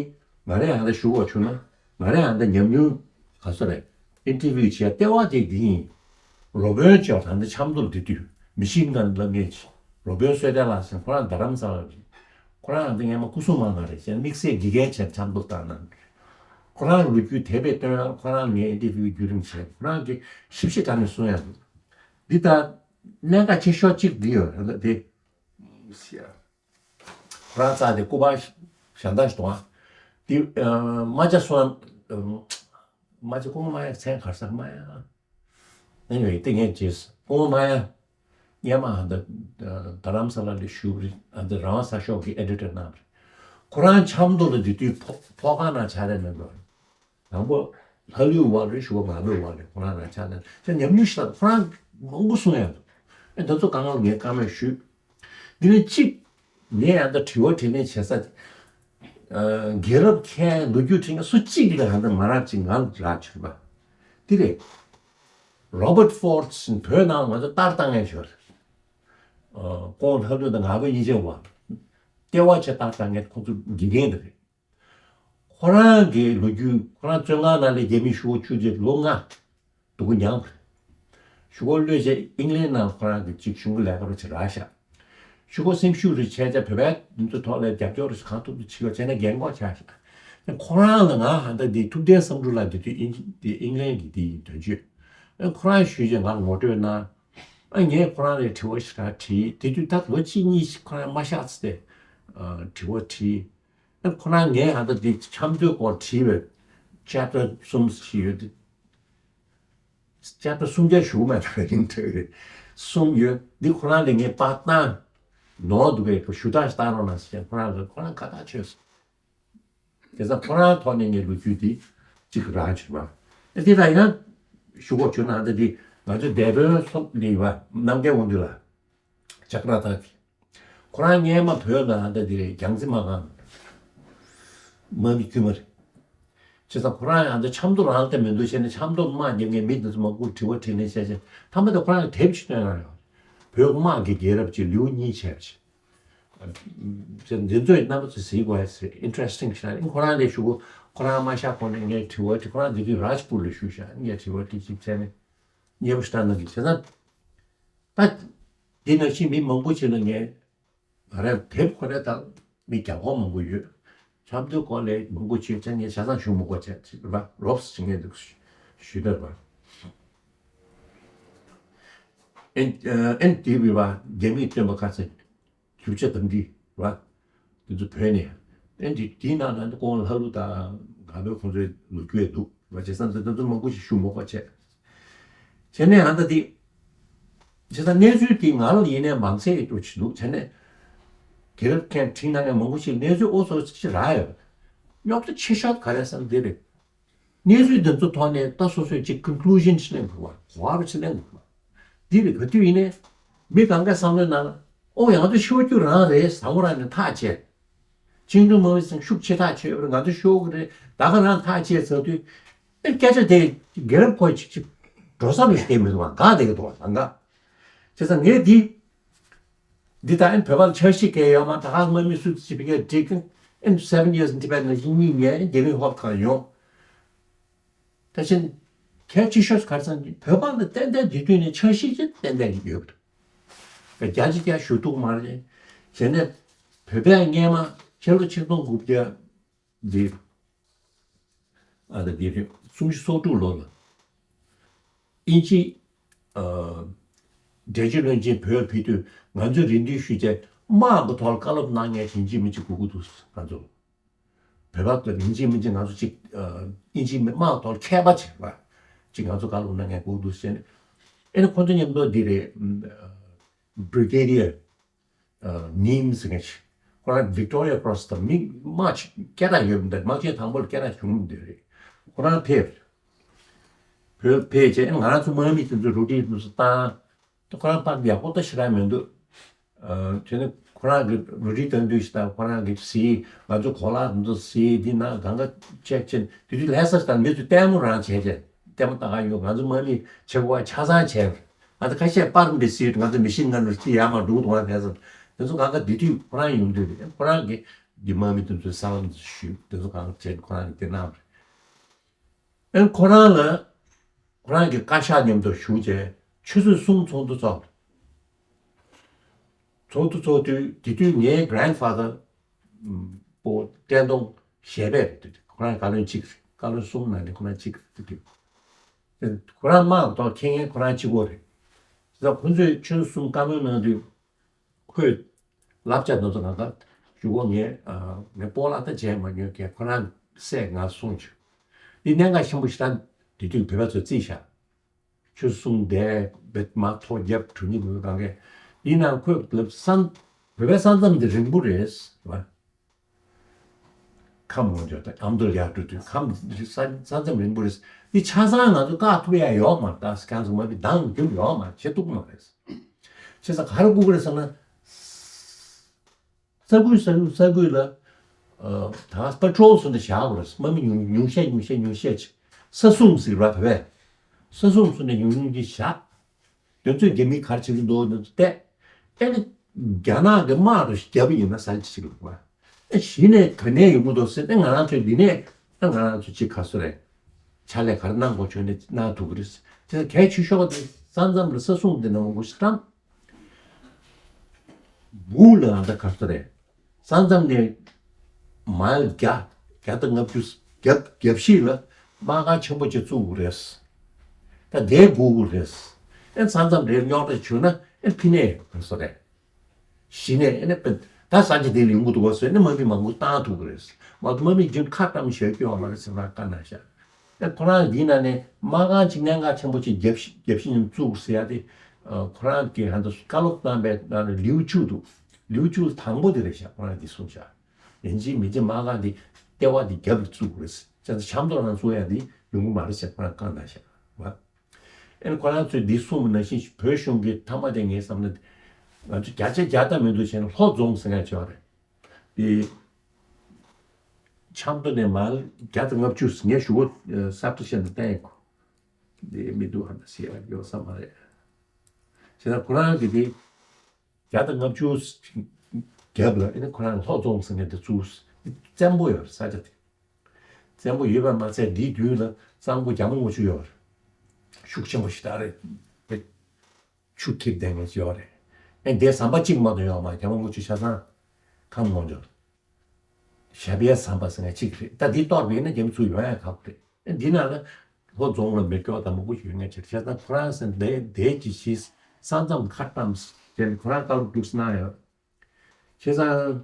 ང་རས་ཡང་ད་ཞུ་དགོས་བྱུང་ན། ང་རས་ཡང་ད་ཉམས་མྱོང་ག་ཚོད་རེད། ཨིན་ཊར་བིའུ་བྱས་ལྟེ་བ་དེ་འདི་ཡིན། རོ་བོན་ཅོག་ད་ལྟ་ཆབ་མདོར་འདི་དུས་མི་ཤིན་གན་ལ་ངས་རོ་བོན་བསོད་བདེ་ལགས་ཟེར། ཁོ་རང་རྡ་རམ་ས་ལ་རེད། ཁོ་རང་ཡང་ད་སྔས་མ་སྐུ་སྲུང་མང་ག་རེད་ཟེར། དམིགས་བསལ་དགེ་རྒན་བྱས་ཆབ་མདོ་བཏང་གནང་། ཁོ་རང་ལོ་རྒྱུས་དེབ་དཔེ་སྟོན་ཡང་ཁོ་རང་ངའི་ཨིན་ཊར་བིའུ་བརྒྱུད་རིམ་བྱས། ཁོ་རང་གིས་ཞིབ་ཞིབ་དྲང་ནས་གསུང་ཡ་འདུག་འདི་ལྟར་གནད་འགག་ཆེ་ཤོས་གཅིག་འདི་ཡོད་རེད་དེ། ཁོ་རང་རྩ་དེ་སྐུ་པར་གཞན་དག་ཞིག་འདུག་ཨ། འདི་ཨ། རྨ་བྱ་སོང་། རྨ་བྱ་སྐུ་ངོ་མ་ཡ་མཚན་ག་རེ་ཟེར་མ་ཡ། ཨེ་ནི་ཝེ་དེ་ངས་བརྗེད་སོང་། སྐུ་ངོ་མ་ཡ། སྔས་མ་ཨ་ད་རྡ་རམ་ས་ལ་ལ་བཞུགས་རེད། ཨ་ད་རང་དབང་གསར་ཤོག་གི་ཨེ་ཌི་ཊར་གནང་བ་རེད། ཁོ་རང་ཆབ་མདོ་ལ་དེ་དུས་ཕོ་ཕོ་ཁང་ནང་ཕྱག་ལས་གནང་གི་ཡོད་རེད། དང་པོ་ལྷ་ཀླུའི་དབང་རེད། ཞུ་བ་ང་ཚོའི་དབང་རེད། ཁོ་རང་ལ་ཕྱག་ལས་ཅིག་ཉམས་མྱོང་ཞིག་ལ་ཁོ་རང་མང་པོ་གསུང་ཡ་འདུག་ཨེ་ད་ཚོ་དཀའ་ངལ་ངས་བཀའ་མོལ་ཞུས། འདི་ནས་གཅིག་ངས་ཡང་ད་དྲི་བ་དྲིས་ལན་བྱེད་ས། ཨ། རྒྱལ་རབས་མཁན་ལོ་རྒྱུས་དྲི་མཁན་སུ་གཅིག་ལ་ཡང་ད་མ་རག་ཅིག་ང་ལ་རག་བྱུང་བ་འདི་རེད། རོ་བར་ཕོར་ཌི་བོད་ནང་ང་ཚོ་ལྟར་བཏང་མཁན་ཞིག་རེད། ཨ། ཁོང་ལྷ་ཀླུ་དང་ང་ཚོ་གཉིས་ཆ་བ། ལྟེ་བ་ཆེ་ལྟར་བཏང་མཁན་ཁོང་ཚོ་དགེ་རྒན་དེ་རེད། ཁོ་རང་གི་ལོ་རྒྱུས། ཁོ་རང་བཙོན་ཁང་ནང་ལ་རྒྱ་མིའི་ཤོག་བུ་བཅུག་རྗེས་ལོ་ལྔ་སྡུག་གུ་མྱངས་པ་རེད། ཤོག་གུ་གློད་རྗེས་ཨིང་ལན་ནང་ཁོ་རང་གི་ཅིག་གཞུང་གི་ལས་ཀ་རུ་ཅིག་རག་ཤག་ཤོག་གུ་སེམས་ཤུགས་རེ་ཆེ་ཆ་བོད་པའི་མི་ཚོ་ཐོག་ལ་རྒྱབ་སྐྱོར་རེ་གང་ཐུབ་ཐུབ་བྱེད་དགོས་བྱས་ན་རྒན་གོག་ཆགས་ཤག་ཁོ་རང་ལ་ང་ཧ་ད་འདི་ཐུབ་བསྟན་བསམ་གྲུབ་ལགས་འདི་དུས་ཨིང་ཨིང་ལན་གྱི་འདི་ཡིན་དོན་གཅོད། ཁོ་རང་ཞུས་རྗེས་ང་ངོ་སྤྲོད་གནང་། ཨ། ངས་ཁོ་རང་ལ་དྲི་བ་ཞིག་རག་དྲིས། དེ་དུས་ད་ལོ་གཅིག་གཉིས་ཤིག་ཁོ་རང་མ་གཤགས་ཚེ་དེ་དྲི་བ་དྲིས། ཨ། ཁོ་རང་ངས་ཨ་ད་འདི་ཆབ་མདོའི་སྐོར་བྲིས་པའི་ཅེབ་ཊར་གསུམ་ཞིག་ཡོད་དེ། ཅེབ་ཊར་སུམ་བརྒྱ་ཞུ་མེད་ད་རིང་ཐོས་རེད། གསུམ་ཡོད། འདི་ཁོ་རང་ལ་ངས་པར་བཏང་། ནོར་འདུག་གས་ཞུ་དག་ཞིག་བཏང་རོགས་གནང་ཟེར། ཁོ་རང་ལ་ཁོ་རང་ཁ་ཐག་ཆོད་སོང་། དེ་ཙང་ཁོ་རང་ཐོག་ནས་ངས་ལོ་རྒྱུས་འདི་གཅིག་རག་བྱུང་བ། ཨ། དེ་ལ་ཡང་ཞུ་དགོས་བྱུང་ན་ད་འདི་ང་ཚོའི་སྡེ་དཔོན་སོགས་འདི་ཡོད་པ་རྣམ་རྒྱལ་དབང་འདུས་ལགས། ཇ་ཀ་ར་ཏ་གི། ཁོ་རང་སྔས་མ་བོད་ལ་ད་འདི་རེད། རྒྱལ་རྩེ་མ་གང་དམག་མི་དཀྱུས་མ་རེད། བྱས་ཙང་ཁོ་རང་ཡང་ད་ཆབ་མདོ་རང་ལ་བལྟས་མི་འདུག་བྱས་ནས་ཆབ་མདོ་དམག་རྒྱབ་མཁན་མི་འདི་ཚོ་མང་པོར་དྲི་བ་དྲིས་ལན་བྱས་བྱས་མཐའ་མ་དེ་ཁོ་རང་གིས་དེབ་ཅིག་བཏོན་གནང་ཡོད། བོད་དམག་གི་རྒྱལ་རབས་ཀྱི་ལེའུ་གཉིས་བྱས་པ་ཅིག་དེ་འདི་ཚོ་རྣམ་པ་ཚོས་གཟིགས་དགོས་ཡ་ཨིན་ཊ་རེ་སི་ཊིང་ཞིག་རེད། ཁོ་རང་ལས་ཞུ་གོ། ཁོ་རང་མ་ཤག་གོང་ནས་ངས་དྲི་བ་དྲིས། ཁོ་རང་འདི་དུས་རཱཇ་པུར་ལ་བཞུགས་ཤག་ངས་དྲི་བ་དྲིས་ཅིག་བྱས་ནས་མཉེས་པོ་ཞེ་དྲག་གནང་གི། བྱས་ཙང་ད་འདི་ནང་བཞིན་མི་མང་པོ་ཅིག་ལ་ངས་ང་རང་དེབ་ཁོ་རང་དང་མི་རྒྱབ་ཁོག་མང་པོ་ཡོད། ཆབ་མདོའི་སྐོར་ལས་མང་པོ་བྱས་ཙང་ངས་ཆ་ཚང་ཞུ་མི་དགོས་བྱས་ཅིག་རེད་པ། རོབ་ཙམ་ངས་འདི་ཞུས་ན་རེད་པ། ཨེན་ཨེན་ཌི་བི་པ་རྒྱ་མིས་བཏོན་པ་ཁ་ཚ་རྒྱུ་ཆ་དམ་འདི་རེད་པ། འདི་ཚོ་བོད་ནས། ཨེན་འདི་འདིའི་ནང་ན་འདི་ཀོང་ལྷ་ཀླུ་དང་ག་བོད་ཁོང་ཚོའི་ལོ་རྒྱུས་འདུག་རེད་པ། བྱས་ཙང་འདི་འདི་ཚོ་མང་པོ་ཞིག་ཞུ་མི་དགོས་བྱས། བྱས་ནས་ཨ་ད་འདི། བྱས་ཙང་གནས་ཚུལ་འདི་ང་ལ་ཡིན་ནའི་མང་ཚད་ཡོད་ཅིག་འདུག་བྱས་ནས། དེ་རབས་མཁན་བྲིས་གནང་མཁན་མང་པོ་ཞིག་གནས་ཚུལ་ཨོ་ཚོ་ཅིག་རག་ཡོད། རྙོག་དྲ་ཆེ་ཤོས་ག་རེ་ཟེར་ན་འདི་རེད། གནས་ཚུལ་འདི་ཚོ་ཐོག་ནས་ད་སོ་སོས་ཅིག་ཀོན་ཀུ་ལུ་ཤན་ཅིག་ལེན་དགོས་པ། གོ་བ་ཅིག་ལེན་དགོས་པ། འདི་རེད། ག་དུས་ཡིན་ནའི་མི་གང་གའི་བསམ་བློའི་ནང་ལ་ཨོ་ཡང་ང་ཚོ་ཤོར་རྒྱུ་རང་རེད། བཟང་པོ་རང་ནས་ཐག་བཅད། བཅིངས་འགྲོལ་དམག་མི་ཚོ་ཤུགས་ཆེ་ཐག་ཆོད་རེད། ང་ཚོ་ཤོར་གི་རེད། ད་ག་རང་ཐག་བཅད་ཚར་དུས། ཨེ་སྐད་ཆ་དེ་རྒན་རབས་ཁོས་ཅིག་ཅིག་འགྲོ་ས་རུ་བསྡད་མི་འདུག་བ། འགག་བསྡད་ཀྱི་འདུག་བ། ད་འགག་བྱས་ཙང་ངས་འདི་འདི་ད་ཨེ་བོད་པ་ལ་འཆར་གཞི་གང་ཡང་ཡོད་མ། ད་ག་དམག་མི་སུ་ཅིག་ཕ་གིར་བསྒྲིགས། ཨེ་seven years in Tibet ནས་གཉིས་ངས་རྒྱ་མི་ཧོབ་གང་ཡོང་། ད་ཕྱིན་གལ་ཆེ་ཤོས་ག་རེ་ཟེར་ན། བོད་པ་ལ་ཏན་ཏན་དེ་དུས་ནས་འཆར་གཞི་ཅིག་ཏན་ཏན་ཡོད་པ་རེད། བརྒྱ་ཆ་བརྒྱ་ཞུ་ཐུབ་མ་རེད། བྱས་ནས་བོད་པས་སྔས་མ་ཕྱི་ལོ་ཆིག་སྟོང་དགུ་བརྒྱ་འདི། ཨ་ད་འདི་རེད། སུམ་ཅུ་སོ་དྲུག་ལོ་ལ་དབྱིན་ཇི། ཨ། འགྲེལ་བརྗོད་བློན་ཆེན་བོད་ཕེབས་དུས་ང་ཚོས་རེ་འདུན་ཞུས་བྱས། དམག་གི་ཐོག་ལ་བཀའ་སློབ་གནང་མཁན་ཡིན་གཅིག་མིན་གཅིག་དགོས་འདུག་ང་ཚོ་བོད་པ་ཚོ་ཡིན་གཅིག་མིན་གཅིག་ང་ཚོ་གཅིག་ཨ། དབྱིན་ཇིའི་དམག་གི་ཐོག་ལ་མཁས་པ་བྱས་པ་གཅིག་ང་ཚོ་བཀའ་སློབ་གནང་མཁན་དགོས་འདུག་ཟེར་ནས། ཨེ་ནི་ཁོ་ཚོ་མཉམ་དུ་འདི་རེད། Brigadier ནིམ་ཟེར་མཁན་ཞིག་ཁོ་རང་Victoria Cross དང་མི་དམག་ཅིག་སྐད་གྲགས་ཡོད་མི་འདུག་དམག་ཆེན་དང་པོ་ལ་སྐད་གྲགས་བྱུང་མི་འདུག་རེད། ཁོ་རང་ཕེབས། བོད་ཕེབས་བྱས་ང་རང་ཚོ་དམག་མི་དེ་ཚོ་རུ་ཊིན་དེ་ཚོ་བཏང་། ད་ཁོ་རང་པར་ཡག་པོ་ད་ཞེ་དྲག་མི་འདུག་ཨ། དེ་ནི་ཁོ་རང་གི་རུ་ཊིན་བཏང་དུས་ཤིག་ད་ཁོ་རང་གིས་གཟིགས། ང་ཚོ་གོ་ལག་དེ་ཚོ་གཟིགས། འདི་ནང་གང་ག་ཅེག་བྱས། དེ་དུས་ལྷ་ས་ལ་མི་ཚོ་ལྟད་མོ་རང་བྱས་བྱས། ལྟད་མོ་ལྟ་ག་ཡོང་། ང་ཚོ་དམག་མི་ཆེ་བ་ཆ་ཚང་བྱས། ང་ཚོ་ཁ་ཤས་པར་འདི་གཟིགས། ང་ཚོ་མི་ཤིན་གན་རུ་ཅི་ཡར་མར་འགྲོ་གི་འདུག་ང་ལྷ་ས་ལ། དེ་ཚོ་གང་ག་དེ་དུས་ཁོ་རང་ཡོང་དུས་རེད། ཁོ་རང་གིས་འདི་དམག་མི་དེ་ཚོའི་ས་ལམ་དུ་ཞུས། དེ་ཚོ་གང་ག་བྱས་ཁོ་རང་གིས་དེ་གནང་བ་རེད། ཨེ་ཁོ་རང་ལ་ཁོ་རང་གི་བཀའ་ཤག་མཉམ་དུ་ཞུགས་བྱས་ཆུ་ཚོད་གསུམ་ཚོགས་འདུ་ཚོགས། ཚོགས་འདུ་ཚོགས་དུས་དེ་དུས་ངའི་grandfather པོ་བཀྲས་མཐོང་ཞལ་པད་རེད། དེ་དུས་ཁོ་རང་བཀའ་བློན་གཅིག་རེད། བཀའ་བློན་གསུམ་ནང་ནས་ཁོ་རང་གཅིག་རེད། དེ་དུས་ཁོ་རང་དམག་ཐོག་འཁྱེར་མཁན་ཁོ་རང་གཅིག་པོ་རེད། དེ་ཁོ་ཚོས་ཆུ་ཚོད་གསུམ་བཀའ་མོལ་གནང་དུས། ཁོས་བསླབ་བྱ་དེ་ཚོ་ང་ད་གཞུག་གུ་ངས་ཨ། ངས་སྤོ་ལགས་ད་བྱས་མ་མྱོང་མཁན་ཁོ་རང་སྲས་ང་གསུངས་བྱུང་། འདི་གནད་འགག་ཆེན་པོ་ཞིག་རེད། དེ་དུས་བོད་པ་ཚོས་བརྩིས་བཞག་ཆུ་ཚོད་གསུམ་བསྡད་བེད་མ་ཐོག་རྒྱབ་གྲུ་གཉིས་གུ་གང་གས། ཡིན་ནའང་ཁོས་ལབ་ས། བོད་པའི་ས་མཚམས་འདི་རིང་པོ་རེད་བ། ཁམས་ངོ་འཇོག་དང་ཨ་མདོ་ཡར་འགྲོ་དུས་ཁམས་ས་ས་མཚམས་རིང་པོ་རེད། འདི་ཆ་ཚང་ང་ཚོ་བཀག་ཐུབ་ཡ་ཡོད་མ་རེད། ད་ཁྱེད་ཚོ་མ་བི་འདང་རྒྱུ་ཡོད་མ་རེད། བྱེད་ཐུབ་མ་རེད། བྱས་ཙང་ག་རེ་དགོས་ཀྱི་རེད་ཟེར་ན། ས་ཁུལ་ས་ཁུལ་ས་ཁུལ་ལ། ཨ། ད་པ་ཊྲོལ་སུ་འདྲ་བཞག་དགོས་རེད། དམག་མི་ཉུང་ཉུང་ཤས་ཉུང་ཤས་ཉུང་ཤས་ཅིག་ས་སྲུང་ཟེར་བ་བས། ས་སྲུང་སུ་འདྲ་ཉུང་ཉུང་ཅིག་བཞག་དེ་ཚོས་རྒྱ་མིས་ག་རེ་བྱེད་ཀྱི་འདུག་དེ་ཚོ་བལྟས། ཨེ་ནི། རྒྱ་ནག་གི་དམག་རུ་བརྒྱབ་ཡིན་ན་ས་ཆ་ཅིག་ལ་བ། ཨེ་གཞི་ནས་ག་ནས་ཡོང་གི་འདུག་ཟེར་ཏེ་ང་རང་ཚོས་འདི་ནས་ཨེ་ང་རང་ཚོ་ཅིག་ག་སུ་རེད། ཕྱག་ལས་ག་རེ་གནང་དགོས་བྱུང་ནས་གནང་ཐུབ་ཀྱི་རེད། དེ་གལ་ཆེ་ཤོས་དེ་ས་མཚམས་ལ་ས་སྲུང་དེ་གནང་དགོས་ཤིག་ཀྲང་། སྦུག་ལ་ཨ་ད་ག་སུ་རེད། ས་མཚམས་ནས་མལ་བརྒྱ། བརྒྱ་དང་ལྔ་བཅུ། བརྒྱ་བཞི་ལ་དམག་སྒར་ཆེན་པོ་ཅིག་བཙུགས་དགོས་རེད། ད་དེ་དགོས་ཀྱི་རེད། ཨེ་ས་མཚམས་དེར་རྙོག་དྲ་བྱུང་ན་ཨེ་ཕི་ནས་ག་སུ་རེད། གཞི་ནས་ཨེ་ནས་ད་ས་ཆ་དེ་ལ་ཡོང་གི་འདུག་བ་ཟེར་ནས་དམག་མི་མང་པོ་བཏང་ཐུབ་ཀྱི་རེད། མ་གཏོགས་དམག་མི་རྒྱུན་ཁ་བཀྲམ་བཞག་རྒྱུ་ཡོད་མ་རེད་ཟེར་ན་བཀའ་གནང་བཞག་ཨེ་ཁོ་རང་འདི་ན་ནས་དམག་ཁང་ཅིག་གནད་འགག་ཆེན་པོ་ཅིག་རྒྱབ་བཞི་རྒྱབ་བཞི་ནས་བཙུགས་ཟེར་ཡ་དེ། ཁོ་རང་གིས་ཧ་ད་བཀའ་སློབ་གནང་པའི་ནང་ནས་ལེའུ་བཅུ་འདུག་ལེའུ་བཅུ་དང་པོ་དེ་རེད་ཤག་ཁོ་རང་གིས་གསུངས་ཤག་ཡིན་གཅིག་མིན་གཅིག་དམག་ཁང་འདི་ལྟེ་བ་འདི་རྒྱབ་ལ་བཙུགས་དགོས་རེད། བྱས་ཙང་ཆབ་མདོ་རང་བཙུགས་ཡ་འདི་ཡོང་གི་མ་རེད་ཟེར་ཁོ་རང་བཀའ་གནང་ཤག་བ། ཨེ་ཁོ་རང་ཚོས་འདི་གསུངས་པ་ནང་བཞིན་བོད་གཞུང་གིས་མཐའ་མ་དེ་ངའི་བསམ་ན། ང་ཚོ་བརྒྱ་ཆ་བརྒྱ་ལྟ་མི་འདུག་བྱས་ན་ལྷོ་རྫོང་ཟེར་མཁན་ཅིག་ཡོད་རེད། འདི། ཆབ་མདོ་ནས་མལ་བརྒྱ་དང་ལྔ་བཅུ་ངས་ཞུ་བོ་གསར་གཏོད་བྱས་ནས་བསྟན་ཡོད། འདི་མི་འདུག་ཧ་ད་ཟེར་ཡ་ཡོད་ས་མ་རེད། བྱས་ན་ཁོ་རང་གིས་འདི་བརྒྱ་དང་ལྔ་བཅུ་རྒྱབ་ལ་ཨེ་ནི་ཁོ་རང་ལྷོ་རྫོང་ཟེར་མཁན་དེ་བཙུགས། བཙན་པོ་ཡོད་རེད་ས་ཆ་དེ། བཙན་པོ་ཡོད་པ་མ་ཚད་འདིའི་མདུན་ལ་གཙང་པོ་རྒྱ་མོ་རྔུལ་ཆུ་ཡོད་རེད། ཤུགས་ཆེན་པོ་ཞིག་ད་རེད། ཆུ་འཁྱེར་བསྡད་མཁན་ཅིག་ཡོད་རེད། ཨེ་འདིར་ཟམ་པ་གཅིག་མ་གཏོགས་ཡོད་མ་རེད། རྒྱ་མོ་རྔུལ་ཆུ་ཆ་ཚང་ཁམས་ལོངས་སྤྱོད། ཞབས་གཡས་ཟམ་པ་ཟེར་མཁན་གཅིག་རེད། ད་འདི་གཏོར་བ་ཡིན་ན་རྒྱ་མི་ཚུར་ཡོང་ཡ་ཁག་པོ་རེད། ཨེ་འདི་ནང་ལ་ལྷོ་རྫོང་ལ་མི་སྐྱོ་དང་མང་པོ་ཞིག་ཡོད་མཁན་ཅིག་རེད། བྱས་ཙང་ཁོ་རང་ཟེར་འདི་འདིའི་ཅིག་གཞི་ས་མཚམས་ཁ་བཀྲམ་ཟེར་ནས་ཁོ་རང་བཀའ་སློབ་སྒྲུབ་གནང་ཡོད། བྱས་ཙང་།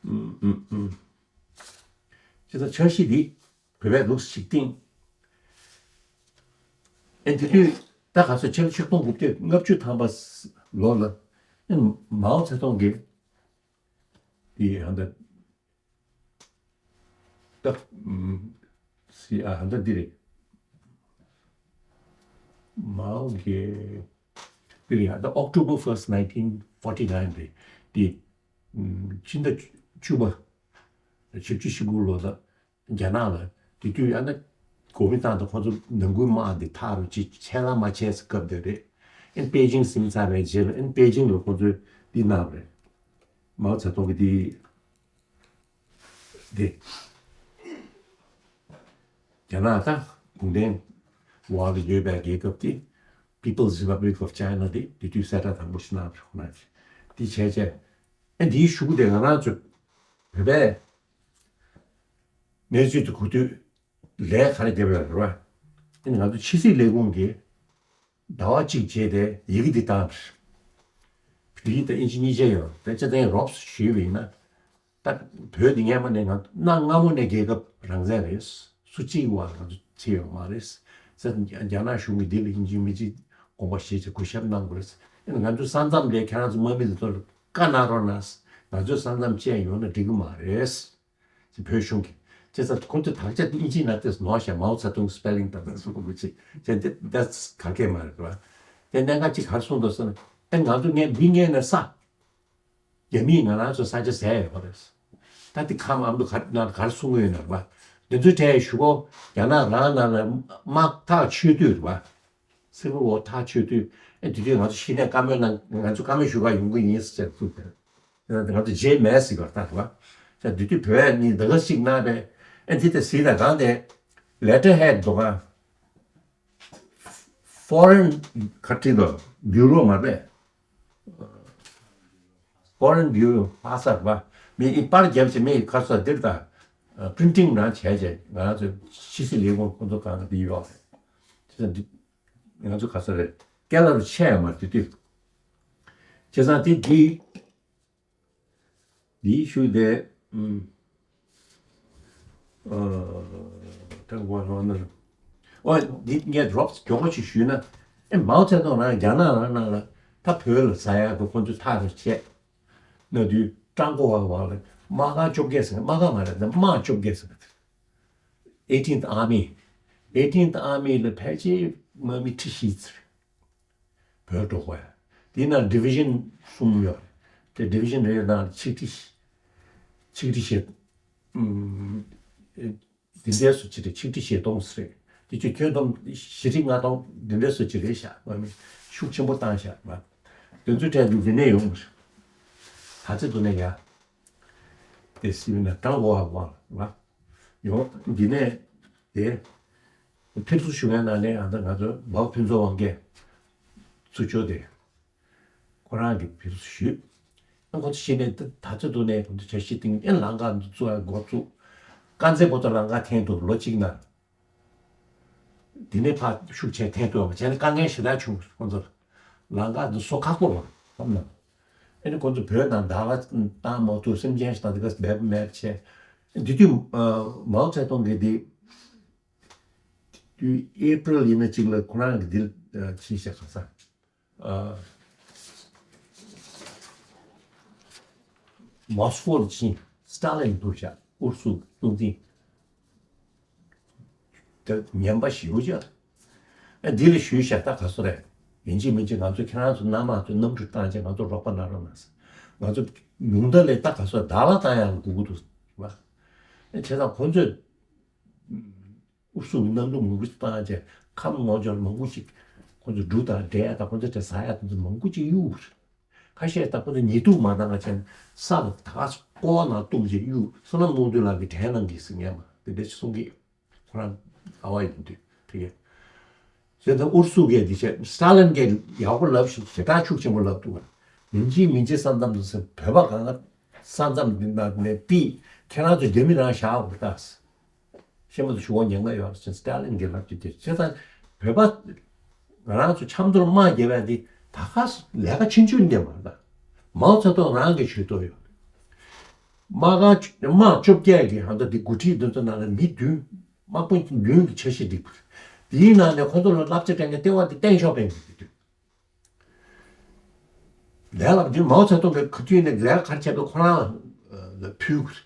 ཨུམ་ཨུམ་ཨུམ། བྱས་ཙང་འཆར་གཞི་འདི་བོད་པས་ལུགས་ཤིག་བཏིང་། ཨེ་དེ་དུས་ད་ག་ཚོད་ཕྱི་ལོ་ཆིག་སྟོང་དགུ་བརྒྱ་ལྔ་བཅུ་ཐམ་པ་ལོ་ལ་ཨེ་མའོ་ཙེ་ཏུང་གིས་དེ་ཧ་ད་ད་ཨུམ་སི་ཨ་ཧ་ད་འདི་རེད། མའོ་གིས་འདི་རེད། ད་October first nineteen forty nine རེད། དེ་ཨུམ་ཕྱི་ཟླ་བཅུ་པ་བཞི་བཅུ་ཞེ་དགུ་ལོ་ལ་རྒྱ་ནག་ལ་ དེ་དུས་ཡང་ན་གོ་མིན་ཏང་དང་ཁོང་ཚོ་ནང་ཁུལ་དམག་འདི་ཐག་རུ་ཅིག་ཆད་ལ་མ་ཆད་ས་སྐབས་དེ་རེད། ཨན་པེ་ཅིང་ཟིན་ཚར་བའི་རྗེས་ལ་ཨན་པེ་ཅིང་ལ་ཁོང་ཚོས་འདི་གནང་བ་རེད། མའོ་ཙེ་ཏུང་གི་འདི་འདི་རྒྱ་ནག་དང་གུང་ཁྲན་འོག་ལ་ཡོད་པའི་རྒྱལ་ཁབ་དེ་People's Republic of China དེ་དེ་དུས་གསལ་བསྒྲགས་དང་པོ་ཞིག་གནང་བ་རེད། ཁོ་རང་གིས་འདི་བྱས་བྱས་ཨན་འདིའི་གཞུག་གུ་དེ་ང་རང་ཚོ་བོད་པའི་གནས་ཚུལ་དེ་གོ་དུས་ལས་ག་རེ་བརྒྱབ་ཡོད་རེད་བ། ཨ་ནི་ང་ཚོ་ཕྱི་སྲིད་ལས་ཁུངས་ཀྱིས་ཟླ་བ་གཅིག་རྗེས་དེ་ཡི་གེ་འདི་བཏང་། བོད་ཡིག་དང་ཨིན་ཇི་གཉིས་ཆ་ཡོད་རེད། དེ་ཚེ་དེ་རོབ་ཞུས་པ་ཡིན་ན། ད་བོད་འདི་སྔ་མོ་ནས་ང་གནའ་སྔ་མོ་ནས་རྒྱལ་ཁབ་རང་བཙན་རེད། སུ་གཅིག་བ་ང་ཚོ་ཚེ་ཡོད་མ་རེད། ཟེར་རྒྱ་ནག་གཞུང་གིས་འདི་ལ་ཨིན་ཇི་མིན་ཇི་དགོངས་པ་བཞེས་བྱས་གུས་ཞབས་གནང་དགོས་རེད། ཨ་ནི་ང་ཚོའི་ས་མཚམས་དེ་ཁྱེད་རང་ཚོ་དམག་མི་དེ་ཚོར་བཀའ་གནང་རོགས་གནང་། ང་ཚོའི་ས་མཚམས་བཅད་ཡོང་ན་འགྲིག་གི་མ་རེད། ཅེས་བོད་གཞུང་གིས་ཅེས་ཟེར། ཁོང་ཚོས་དག་ཆ་དེ་ཨིན་ཇི་ནང་བལྟས་ནོར་ཤག་མའོ་ཙེ་ཏུང་སི་པེ་ལིང་དང་དེ་ཚོ་གོ་གི་ཅིག་ཅེས་འདི་ད་ག་གེ་མ་རེད་བ། དེ་གནད་འགག་ཅིག་ག་རེ་གསུངས་འདུག་ཟེར་ན། ཨེ་ང་ཚོ་ངས་འདི་ངས་ནས་ས་རྒྱ་མིས་ང་རང་ཚོ་ས་ཆ་བཟས་ཡོད་པ་རེད། ད་འདི་ཁམས་ཨ་མདོ་ག་ནང་ག་རེ་གསུང་གི་ཡོད་ན་རེད་བ། འདི་ཚོའི་གྲས་ཞུ་གོ། རྒྱ་ནག་རང་ནང་ལ་དམག་ཐག་ཆོད་དུས་རེད་བ། སིལ་བུར་ཝར་ཐག་ཆོད་དུས། ཨེ་དེ་དུས་ང་ཚོ་གཞི་ནས་བཀའ་མོལ་གནང་། ང་ཚོ་བཀའ་མོལ་ཞུ་ག་ཡོང་གི་ཡིན་ཟེར་ཐུག་པས། ང་ཚོ་རྗེས་མེད་ཟེར་བ་ལྟར་བ། ད་དེ་དུས་བོད་ནི་འདི་ག་ཞིག་གནང་བས། ཨེ་འདི་ལྟ་ཟིག་དང་གང་དེ་letterhead འདུག་ག Foreign ག་ཁྲིད་དོ་བིའུ་རོ་མ་རེད། Foreign Bureau ལྷ་སར་བ། མི་ཨི་པར་རྒྱབ་བྱས་མི་ཁ་སོ་འདིར་དང་པི་རིན་ཊིང་རང་བྱས་བྱས་ང་ཚོ་ཕྱི་སྲིད་ལས་ཁུངས་ཁོང་ཚོ་གང་འདི་ཡོད་རེད། ང་ཚོ་ག་ས་རེད། ཀེ་ལ་རུ་ཆད་ཡ་མ་དེ་དུས། བྱས་ཙང་དེ་དེ་དེའི་ཤུལ་དེ་ཨུམ། ཀྲང་གོ་ཧྭ་ན། ཨོ་འདི་ངས་རོབ་མགྱོགས་པོ་ཅིག་ཞུས་ན། ཨེ་མའོ་ཙེ་ཏུང་རང་རྒྱ་ནག་རང་ནང་ལ་ད་བོད་ལ་ཟ་ཡག་གི་ཁོང་ཚོ་ཐག་རེ་བཅད། ན་དུས་ཀྲང་གོ་ཧྭ་བ་ལ་དམག་སྒར་བཅོ་བརྒྱད་ཟེར། དམག་སྒར་མ་རེད། དམག་བཅོ་བརྒྱད་ཟེར། Eighteenth Army Eighteenth Army ལ་ཕལ་ཆེར་དམག་མི་ཁྲི་བཞི་ཙམ་བོད་འགྲོ་དགོས་ཡ། དེ་ན་division གསུམ་ཡོད་རེད། དེ་division རེ་ནང་ཆིག་ཁྲི་ཆིག་ཁྲི་བཞི། ཨུམ། འདི་འདྲའི་སུ་ཅི་རེད། ཆིག་ཁྲི་བཞི་སྟོང་ཟེར་རེད། དེ་ཅུ་ཁྱོན་བསྡོམས་བཞི་ཁྲི་ལྔ་སྟོང་འདི་འདྲའི་སུ་ཅི་རེད་ཤག་དམག་མི་ཤུགས་ཆེན་པོ་བཏང་ཤག་བ། དེ་ཚོའི་གྲས་འདི་འདི་ནས་ཡོང་གི་རེད། ད་ཚེ་འདི་ནས་ཡ། དེ་སི་བི་ན་ཀྲང་གོ་ཧྭ་བ་ལ་ཡོང་འདི་ནས་དེ། ཕེབས་བསུ་ཞུ་མཁན་ནང་ནས་ཨ་ད་ང་ཚོ་མའོ་ཕུན་ཚོགས་དབང་རྒྱལ་ཚུར་ཕྱོགས་དེ་ཁོ་རང་གིས་ཕེབས་བསུ་ཞུས། ཨ་ཁོ་ཚོ་གཞི་ནས་ད་ད་ཚོད་དུ་ནས་ཁོ་ཚོ་བྱ་ཞིག་སྟེང་ཨེ་ལམ་ཁ་འདི་བཙུགས་ཨ་འགོ་བཙུགས། དཀར་མཛེས་པོ་ཏོ་ལམ་ཁ་འཐེན་འདུག་ལོ་གཅིག་ནང་། དེ་ནས་ཕར་ཤུགས་ཆེ་འཐེན་ཐུབ་པ་བྱས་ན་དཀའ་ངལ་ཞེ་དྲག་བྱུང་ཁོ་ཚོ་ལ། ལམ་ཁ་འདི་བཟོ་ཁག་པོ་རེད་བསམ་ན། ཨེ་ནི་ཁོ་ཚོ་བོད་ནང་བདག་ལ་བཏང་མ་ཐུབ། སེམས་ཅན་ཞིག་དང་དེ་ག་འབད་པ་མེད་བྱས། དེ་དུས་མའོ་ཙེ་ཏུང་གིས་དེ། དུས་ཨེ་པྲིལ་ཡིན་ན་གཅིག་ལ་ཁོ་རང་གི་འདིར་ཕྱིན་ཤག་ག་ས། མོ་སི་ཀོ་ལ་ཕྱིན། སི་ཏཱ་ལིན་འདུག་ཤག་ཨུ་རུ་སུ་གི་གཙོ་འཛིན་དེ་ངན་པ་ཞེ་པོ་ཅིག་ཨ་འདི་ལ་ཞུས་ཤག་ད་ག་སོ་རེད། ཡིན་གཅིག་མིན་གཅིག་ང་ཚོ་ཁྱེད་རང་ཚོ་མནའ་མ་ཚོ་གནམ་གྲུ་བཏང་བྱས་ང་ཚོ་རོགས་པ་གནང་རོགས་གནང་ཟེར། ང་ཚོ་ཉུང་མཐའ་ལས་ད་ག་སོ་བདག་ལ་བཏང་ཡག་ལ་སྒུག་གི་འདུག་བ། བྱས་ཙང་ཁོ་ཚོས། ཨུ་སུ་གི་གནམ་གྲུ་མང་པོ་ཞིག་བཏང་རྗེས་ཁམས་ངོ་ཅོག་མང་པོ་ཞིག་ཁོ་ཚོ་འབྲུ་དང་འབྲས་དང་ཁོ་ཚོ་དེ་ཟ་ཡག་དེ་ཚོ་མང་པོ་ཅིག་གཡུགས། ཁ་ཤས་ད་ཁོ་ཚོ་ཉེས་འདུག་མ་བཏང་བ་བྱས་ནས་ས་ལ་ད་ག་ས་ཀོ་བ་ནང་བཏུམས་རྗེས་གཡུགས། བསོད་ནམས་བློ་མཐུན་ལགས་ཀྱིས་དྲན་གནང་གི་ཟེར་ངས་མ་དེ་འདྲ་ཞིག་གསུང་གི་ཡོད། ཁོ་རང་ཨ་བ་ཡིན་དུས་དེ་གས། བྱས་ཙང་ཨུ་རུ་སུ་གས་འདི་བྱས་སི་ཏཱ་ལིན་གས་ཡག་པོ་ལབ་ཞིག་ཞེ་དྲག་ཤུགས་ཆེན་པོ་ལབ་འདུག་བ། ཡིན་གཅིག་མིན་གཅིག་ས་མཚམས་དུ་ཟེར་བོད་པ་གང་ག་ས་མཚམས་འདི་ནང་ནས་ཕུད། ཁྱེད་རང་ཚོ་རྒྱ་མི་རང་བཞག་དགོས་ད། ཤེས་མ་ཐུབ་ཞུ་བ་ཉན་ག་ཡོད་ཟེར་སི་ཏཱ་ལིན་གྱིས་ལབ་ཀྱི་དེ་བྱས་ཙང་བོད་པ་ང་རང་ཚོ་ཆབ་མདོར་དམག་རྒྱབ་ཡ་འདི་ད་ག་ལས་ཀ་ཆུང་ཆུང་འདི་མ་རེད་ད། མའོ་ཙེ་ཏུང་རང་གིས་ཞུས་ཐུབ་ཡོད། དམག་ཁང་དམག་བཅོ་བརྒྱད་ཀྱི་ཧང་ད་འདི་འགོ་ཁྲིད་འདི་ཚོ་ནང་ལ་མི་བདུན་དམག་དཔོན་བདུན་གྱི་འཆར་གཞི་སྒྲིག་པ་རེད། དེའི་ནང་ནས་ཁོ་ཚོ་ལ་བསླབ་བྱ་སྤྲད་མཁན་ལྟེ་བ་འདི་བསྟན་ཤོག་དཔོན་གྱི་འདུག་ལས་སླ་པོ་འདི་མའོ་ཙེ་ཏུང་གིས་ག་དུས་ནས་ལས་ཀ་ག་རེ་བྱས་པའི་ཁོ་རང་ལ་ཕུལ་དགོས།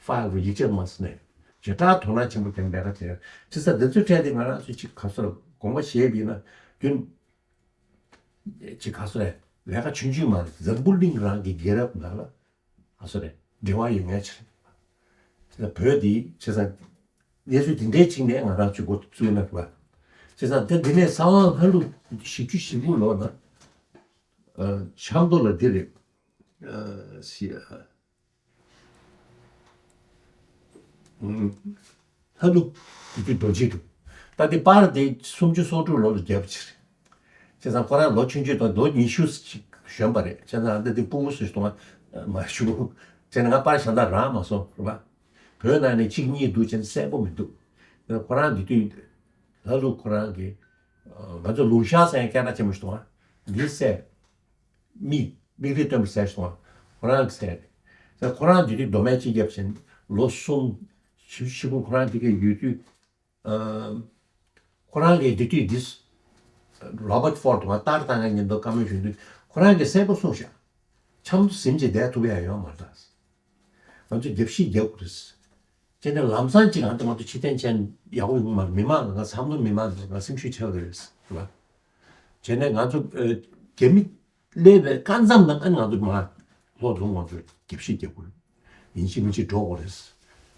ཕའིལ་རུ་ཡིག་ཆ་མ་ཟིན་ནས་ཇི་ལྟར་དོ་སྣང་ཆེན་པོ་བྱས་ནས་ལས་ཀ་བྱས། དེ་ས་འདི་ཚོའི་གྲས་དེ་ང་རང་ཚོས་ཅིག་ག་ཚོད་དགོངས་པ་བཞེས་པ་ཡིན་ན་རྒྱུན་ཅིག་ག་ཚོད་རེད། ལས་ཀ་ཆུང་ཆུང་མ་རེད། འཛམ་བུ་གླིང་རང་གི་རྒྱལ་རབས་ནང་ལ་ག་ཚོད་རེད། འབྲེལ་བ་ཡོད་མཁན་ཅིག་རེད། དེ་ལ་བོད་འདི་བྱས་ཙང་ གནས་ཚུལ་དེ་འདྲའི་ཅིག་ནས་ང་རང་ཚོས་འགོ་བཙུགས་ན་རེད་པ། བྱས་ཙང་ད་འདི་ནས་གསང་བ་ལྷ་ཀླུ་བཞི་བཅུ་ཞེ་དགུ་ལོ་ལ་ཆབ་མདོ་ལ་འདི་རེད། ཤི་ལྷ་ཀླུ་བདུད་ཀྱི་རྡོ་རྗེ་འདུག་ད་དེ་པར་དེ་སུམ་ཅུ་སོ་དྲུག་ལོ་ལ་བརྒྱབ་ཕྱིར། བྱས་ཙང་ཁོ་རང་ལོ་ཆུང་ཆུང་དང་ལོ་ཉི་ཤུ་ཅིག་གཞོན་པ་རེད། བྱས་ཙང་ཨ་ད་དེ་སྤུ་གུ་སུ་ཞིག་མ་ཞུ། བྱས་ན་ང་པར་གཞན་དག་རག་མ་སོང་རེད་པ། བོད་ནང་ནས་གཅིག་གཉིས་འདུག་བྱས་ན་གསལ་པོ་མི་འདུག་ཁོ་རང་དེ་དུས་ལྷ་ཀླུ་ཁོ་རང་གིས་ང་ཚོ་ལུང་ཤར་ཟེར་མཁན་སྐད་གྲགས་ཆེན་པོ་ཞིག་འདུག་འདི་གསལ། མིག་མིག་རིལ་སྟོན་པ་ཟེར་སོང་། ཁོ་རང་གི་ཟེར་རེད། ཟེར་ཁོ་རང་དེ་དུས་མདོ་སྨད་སྤྱི་ཁྱབ་ཟེར་ལོ་གསུམ་བཞི་བཞི་གུང་ཁོ་རང་དེ་གའི་ཡོད་དུས། ཨ་ཁོ་རང་གིས་དེ་དུས་འདི་རོ་བར་ཕོར་ཌ་ང་ལྟར་བཏང་ཡ་ཉིན་ཐོ་བཀའ་མོལ་ཞུ་དུས་ཁོ་རང་གིས་གསལ་པོ་གསུངས་ཤག་ཆབ་མདོ་ཟིན་བྱས་བསྡད་ཐུབ་ཡ་ཡོད་མ་རེད། ང་ཚོས་རྒྱབ་བཤིག་རྒྱག་དགོས་རེད། ཅེས་ནས་ལམ་སང་ཅིག་ང་ཚོ་ང་ཚོ་ཕྱི་རྟེན་ཅན་ཡག་པོ་ཡོང་མ་རེད། མི་མང་ང་ཚོ་བསམ་བློ་མི་མང་ང་སེམས་ཤུགས་ཆག་གི་རེད་ཟེར་བ། བྱས་ནས་ང་ཚོ་ཨ་རྒྱ་མི་སླེབས་པའི་སྐབས་མཚམས་ནང་ཨ་ནི་ང་ཚོ་མ་ལྷོ་རྫོང་ང་ཚོ་རྒྱབ་བཤིག་རྒྱག་དགོས་རེད། ཡིན་གཅིག་མིན་གཅིག་འགྲོ་དགོས་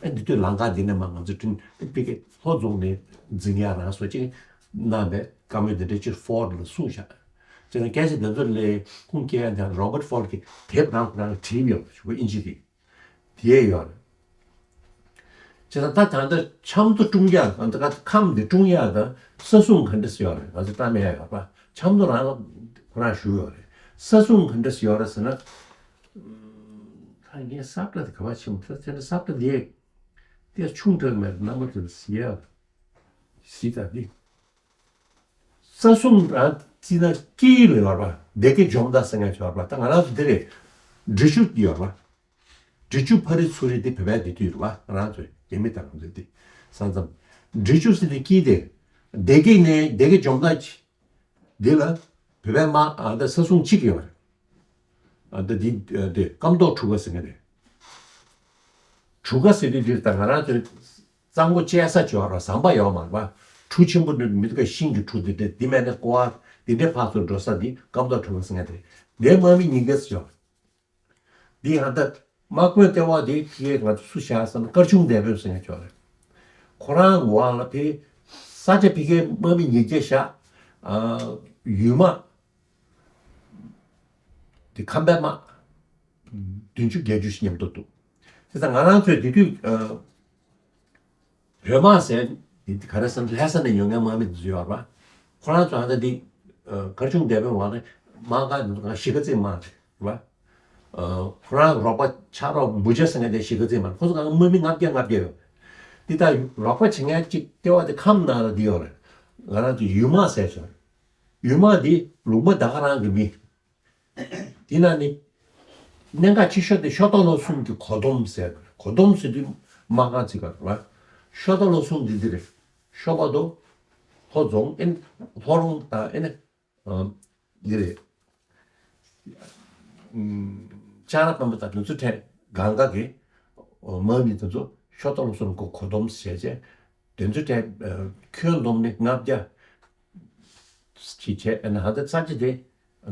རེད། ཨ་འདི་དུས་ལམ་ཁ་འདི་ནས་མ་ང་ཚོ་ཁྲིན་ཨ་ཕི་ཀེ་ལྷོ་རྫོང་ནས་འཛིན་ཡ་རང་སོ་ཅིག་གནང་བའི་བཀའ་མོལ་འདི་འདྲ་ཅིག་ཕོར་ཌ་ལ་གསུངས་ཤག་བྱས་ན་སྐད་ཆ་འདི་ཚོ་ལས་ཁུངས་སྐྱེལ་ཡ་འདི་རོ་བར་ཕོར་ཌ་གིས་དེབ་རང་ཁོ་རང་བྲིས་ཡོད་ཞུ་བ་ཨིན་ཇི་དེ། དེ་ཡོད་རེད། བྱས་ཙང་ད་ད་ལྟ་ཆབ་མདོ་སྲུང་ཡག་ད་ལྟ་ཁམས་འདི་སྲུང་ཡག་ད་ས་སྲུང་ག་འདྲ་ཞིག་ཡོད་རེད། ང་ཚོ་བཀྲ་མེད་ཡག་ཡོད་པ། ཆབ་མདོ་རང་ལ་ཁོ་རང་ཞུ་ཡོད་རེད། ས་སྲུང་ག་འདྲ་ཞིག་ཡོད་རེད་ཟེར་ན། ད་ངས་ས་བཀྲ་དེ་ག་པར་ཕྱིན་མ་ཐལ། དེ་འདྲ་ས་བཀྲ་དེ་དེ་ཆུང་དྲགས་མེད་རྣམ་པ་དེ་ལ་ཟི་ཡ་ཟི་ད་དེ། ས་སྲུང་ར་བརྩིས་ན་དཀྱིལ་ལ་ཡོད་པ། སྡེ་དགེ་འཇོ་མདའ་ཟེར་མཁན་ཡོད་པ། ད་ང་རང་ཚོ་འདི་རེད། འབྲི་ཆུ་ཡོད་པ། འབྲི་ཆུ་ཕ་རི་ཚུ་རི་འདི་བོད་པའི་འདི་དུས་རེད་པ། ང་རང་ཚོ་རྒྱ་མི་དང་ང་ཚོ་འདི་ས་མཚམས། འབྲི་ཆུ་ཟེར་དེ་དཀྱིལ་དེ། སྡེ་དགེ་ནས་སྡེ་དགེ་འཇོ་མདའ་འདི་ལ་བོད་པའི་དམག་ཨ་ད་ས་སྲུང་གཅིག་ཡོད་རེད། ཨ་ད་འདི་འདི་སྐམ་ཐོག་གྲུ་ཁ་ཟེར་མཁན་རེད། གྲུ་ཁ་ཟེར་དུས་འདིར་ད་ང་རང་ཚོའི་གཙང་པོ་བཅད་ས་བྱོས་ར་ཟམ་པ་ཡོད་མ་རེད་པ། གྲུ་ཆེན་པོ་འདི་མི་འདུག་ག་ཤིང་གི་གྲུ་འདི་འདྲ་འདི་མེད་ན་ཀོ་བ་འདི་འདྲའི་ཕར་ཚུར་འགྲོ་ས་འདི་སྐམ་ཐོག་གྲུ་ཁ་ཟེར་མཁན་དེ་རེད། འདིའི་དམག་མི་ཉིས་བརྒྱ་ཙམ་བྱོས། འདི་ཧ་ད་དམག་དཔོན་ལྟེ་བ་འདི་ཕ་གིའི་ང་ཚོ་སུ་བཞག་ཟེར་ན་སྐར་ཆུང་སྡེ་དཔོན་ཟེར་མཁན་བྱོས་རེད། ཁོ་རང་འོག་ལ་ཕ་གི་ས་ཆ་ཕ་གིའི་དམག་མི་ཉིས་བརྒྱ་བཞག་ཨ་ཡུལ་དམག་དེ་ཁམས་པའི་དམག་བདུན་ཅུ་བརྒྱད་ཅུ་ཞིག་མཉམ་དུ་འདུག་དེ་ཙང་ང་རང་ཚོས་དེ་དུས་ཨ་བོད་དམག་ཟེར་འདི་ག་རེ་ཟེར་ན་ལྷ་ས་ནས་ཡོང་མཁན་དམག་མི་འདི་ཚོ་ཡོད་རེད་པ། ཁོ་རང་ཚོ་ཨ་ད་འདི་ཨ་སྐར་ཆུང་སྡེ་དཔོན་འོག་ནས་དམག་སྒར་འདི་ཚོ་གང་གཞིས་ཀ་རྩེའི་དམག་རེད་པ། ཨ་ཁོ་རང་རོགས་པ་ཕྱག་རོགས་འབུ་ཆ་ཟེར་མཁན་དེ་གཞིས་ཀ་རྩེའི་དམག་རེད། ཁོ་ཚོ་གང་དམག་མི་ལྔ་བརྒྱ་ལྔ་བརྒྱ་ཡོད། འདི་ལྟར་རོགས་པ་བྱེད་མཁན་གཅིག་ལྟེ་བ་དེ་ཁམས་ནང་ལ་འདི་ཡོད་རེད། ང་རང་ཚོ་ཡུལ་དམག་ཟེར་ཞོར། ཡུལ་དམག་འདི་ལུང་པ་ད་ག་རང་གི་མི། དེ་ན་ནི། གནད་འགག་ཆེ་ཤོས་དེ་ཤོ་ཏོ་ལོ་གསུམ་གྱི་གོ་སྡོམ་ཟེར། གོ་སྡོམ་ཟེར་དུས་དམག་ཁང་ཅིག་ག་རེད་པ། ཤོ་ཏོ་ལོ་གསུམ་འདི་འདི་རེད། ཤོ་པ་དོ། ལྷོ་རྫོང་ཨེ་ནི། ལྷོ་རོང་དང་ཨེ་ནི། ཨ་འདི་རེད། ཨམ་ལྕགས་ར་པད་མ་དང་དེ་ཚོ་འཕྲད་གང་ག་གི་དམག་མི་དེ་ཚོ་ཤོ་ཏོ་ལོ་གསུམ་གྱི་གོ་སྡོམ་བྱས་བྱས། དེ་ཚོ་འཕྲད་ཨ་ཁྱོན་བསྡོམས་ནས་ལྔ་བརྒྱ། ཅིག་བྱས་ཨ་ནི་ཧ་ད་ས་ཆ་དེ་ཨ་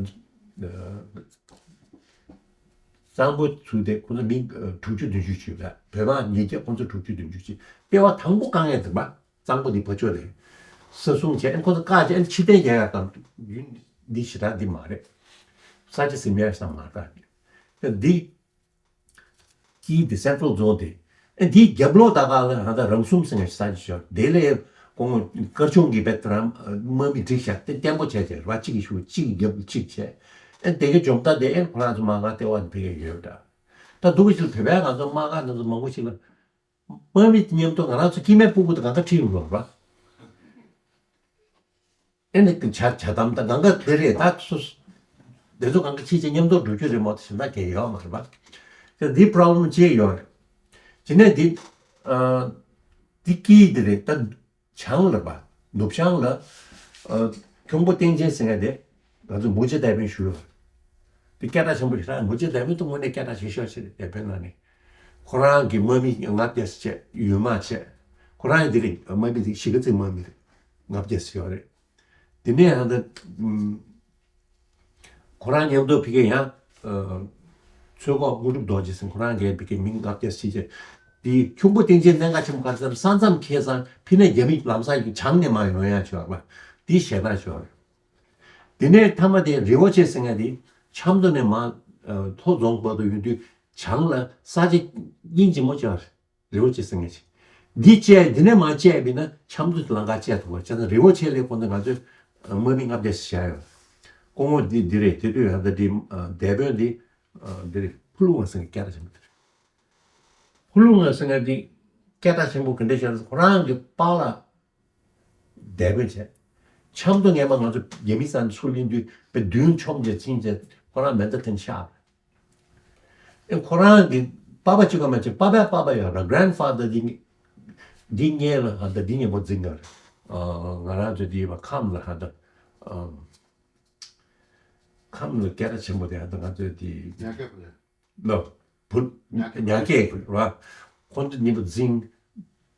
གཙང་པོ་ཚུད་དེ་ཁོ་ཚོ་མི་ཨ་དྲུག་ཅུ་བདུན་ཅུ་ཅིག་ཡོད་པ། བོད་དམག་ཉིས་བརྒྱ་ཁོ་ཚོ་དྲུག་ཅུ་བདུན་ཅུ་ཅིག་ལྟེ་བ་དང་པོ་དཀའ་ངལ་འདུག་པ། གཙང་པོ་དེ་ཕར་ཕྱོགས་རེད། ས་སྲུང་བྱས་ཨ་ནི་ཁོ་ཚོ་བཀག་བྱས་ཨ་ནི་ཕྱིར་འཐེན་རྒྱག་ཡག་དང་ཡུལ་འདི་ཞེ་དྲག་འདི་མ་རེད། ས་ཆ་ཟིན་ཡག་ས་མ་རེད། ད་འདི། དཀྱིལ་དེ་སེན་ཊྲལ་ཛོན་དེ། ཨེ་འདིའི་རྒྱབ་ལོགས་ད་ག་ལ་ང་ད་རང་སྲུང་ཟེར་ཡག་ས་ཆ་ཞིག་ཡོད། དེ་ལས་ཁོང་སྐར་ཆུང་གི་བེད་རང་དམག་མི་བསྒྲིགས་བཞག་དེ་བརྟན་པོ་བྱས་བྱས་ར་གཅིག་གི་ཤུགས་གཅིག་གི་རྒྱབ་ལ་གཅིག་བྱས། ཨེ་དེ་གའི་འཇོམས་ཐག་དེ་ཨེ་ཁོ་རང་ཚོ་མ་ག་ལྟེ་བ་དེ་ཕ་གིར་ཡོད་འདྲ། ད་འདུག་གི་ཞིག་བོད་པའི་ང་ཚོ་དམག་སྒར་ང་ཚོ་མང་པོ་ཞིག་ལ། དམག་མི་མཉམ་དུ་ང་རང་ཚོ་སྐྱེ་དམན་སྤུ་གུ་དང་གང་ག་ཁྲིད་ཡོང་རོགས་ར། ཨེ་ནི་བྱ་བྱ་དམ་དང་གང་ག་དེ་རེད་ད་སུ། དེ་ཚོ་གང་ག་ཁྱེད་ཀྱིས་མཉམ་དུ་འགྲོ་རྒྱུ་རེད་མོ་དེ་བཞིན་ད་གལ་ཡོད་མ་རེད་པ། དེ་འདི་པྲོབ་ལེམ་ཅིག་ཡོད་རེད། དེ་ནས་འདི། ཨ། འདི་དཀྱིལ་འདི་རེད་ད། བྱང་ལ་པ། ནུབ་བྱང་ལ། ཨ། ཁྱུང་པོ་སྟེང་ཆེན་ཟེར་མཁན་དེ། ང་ཚོ་མུ་ཇ་དད་པིན་ཞུ་ཡོད། དེ་སྐད་གྲགས་ཆེན་པོ་ཞིག་རེད། མུ་ཇ་དད་པིན་དུ་དངོས་གནས་སྐད་གྲགས་ཆེ་ཤོས་ཤིག་རེད་དད་པིན་ནང་ནས། ཁོ་རང་གི་དམག་མི་ལྔ་བརྒྱ་ཙམ་བྱས་ཡུལ་དམག་བྱས། ཁོ་རང་ཡང་འདི་རེད་དམག་མི་དེ་གཞིས་ཀ་རྩེའི་དམག་མི་རེད། ལྔ་བརྒྱ་ཙམ་ཡོད་རེད། དེ་ནས་ཡང་ད་ཨུམ། ཁོ་རང་མཉམ་དུ་ཕ་གིར་ཡང་ཨ། ཚོད་འགོག་དངོས་གྲུབ་རྡོ་རྗེ་ཟེར་ཁོ་རང་གིས་ཕ་གིར་མི་ལྔ་བརྒྱ་ཙམ་བྱས། དེ་ཁྱུང་པོ་སྟེང་ཆེན་གནད་འགག་ཆེན་པོ་ག་རེ་ཟེར་ན། ས་མཚམས་འཁེལ་ཙང་ཕི་ནས་རྒྱ་མི་ལམ་སང་བྱང་ནས་མར་ཡོང་ཡ་ཆོག་པ། དེ་ཞེད་སྣང་ཆོག་རེད། དེ་ནས་མཐའ་མ་དེ་རི་བོ་ཆེ་ཟེར་མཁན་དེ་ཆབ་མདོ་ནས་མར་ལྷོ་རྫོང་བར་དུ་ཡོང་དུས་བྱང་ལ་ས་ཆ་སྙིང་རྗེ་མོ་ཆགས་རེད། རི་བོ་ཆེ་ཟེར་མཁན་ཅིག་འདི་བཅད། འདི་ནས་མར་བཅད་པས་ན་ཆབ་མདོ་ལམ་ཁ་བཅད་ཐུབ་པ། བྱས་ཙང་རི་བོ་ཆེ་ལས་ཁོང་ཚོ་ང་ཚོས་དམག་མི་ལྔ་བརྒྱ་ཞིག་བཞག་ཡོད། སྐུ་ངོ་འདི་འདི་རེད། དེ་དུས་ཡང་ད་འདི་སྡེ་དཔོན་འདི་འདི་རེད། ཕུ་ལུ་ཝང་ཟེར་མཁན་སྐད་གྲགས་ཆེན་པོ་དེ་རེད། ཕུ་ལུ་ཝང་ཟེར་མཁན་འདི་སྐད་གྲགས་ཆེན་པོ་ག་འདྲ་ཞིག་རེད། ཁོ་རང་གི་པཱ་ལགས་སྡེ་དཔོན་བྱས། ཆབ་མདོ་སྔས་མ་ང་ཚོ་རྒྱ་མི་ས་ཚུར་ལེན་དུས་པའི་མདུན་མཆོང་བྱས་ཚིང་བྱས། ཁོ་རང་མེ་མདའ་འཐེན་ཆགས། ཨེ་ཁོ་རང་གི་པ་ཕ་གཅིག་པ་མ་གཅིག་པ་ཕའི་པ་ཕ་ཡོད་ར། གྷ་རན་ཕ་དར་འདི་འདི་སྔས་ལ་ཧ་ད་འདི་ཉེ་པོ་འཛིན་ག་རེད། ང་རང་ཚོ་འདི་བ་ཁམས་ལ་ཧ་ད་ཁམས་ལ་སྐད་གྲགས་ཆེན་པོ་དེ་ཧ་ད་ང་ཚོ་འདི་ཉག་སྐད་པ་རེད། ལོ། བུ། ཉག་སྐད་པ་རེད། ཉག་སྐད་རེད་བ། ཁོང་ཚོ་ཉེ་པོ་འཛིན།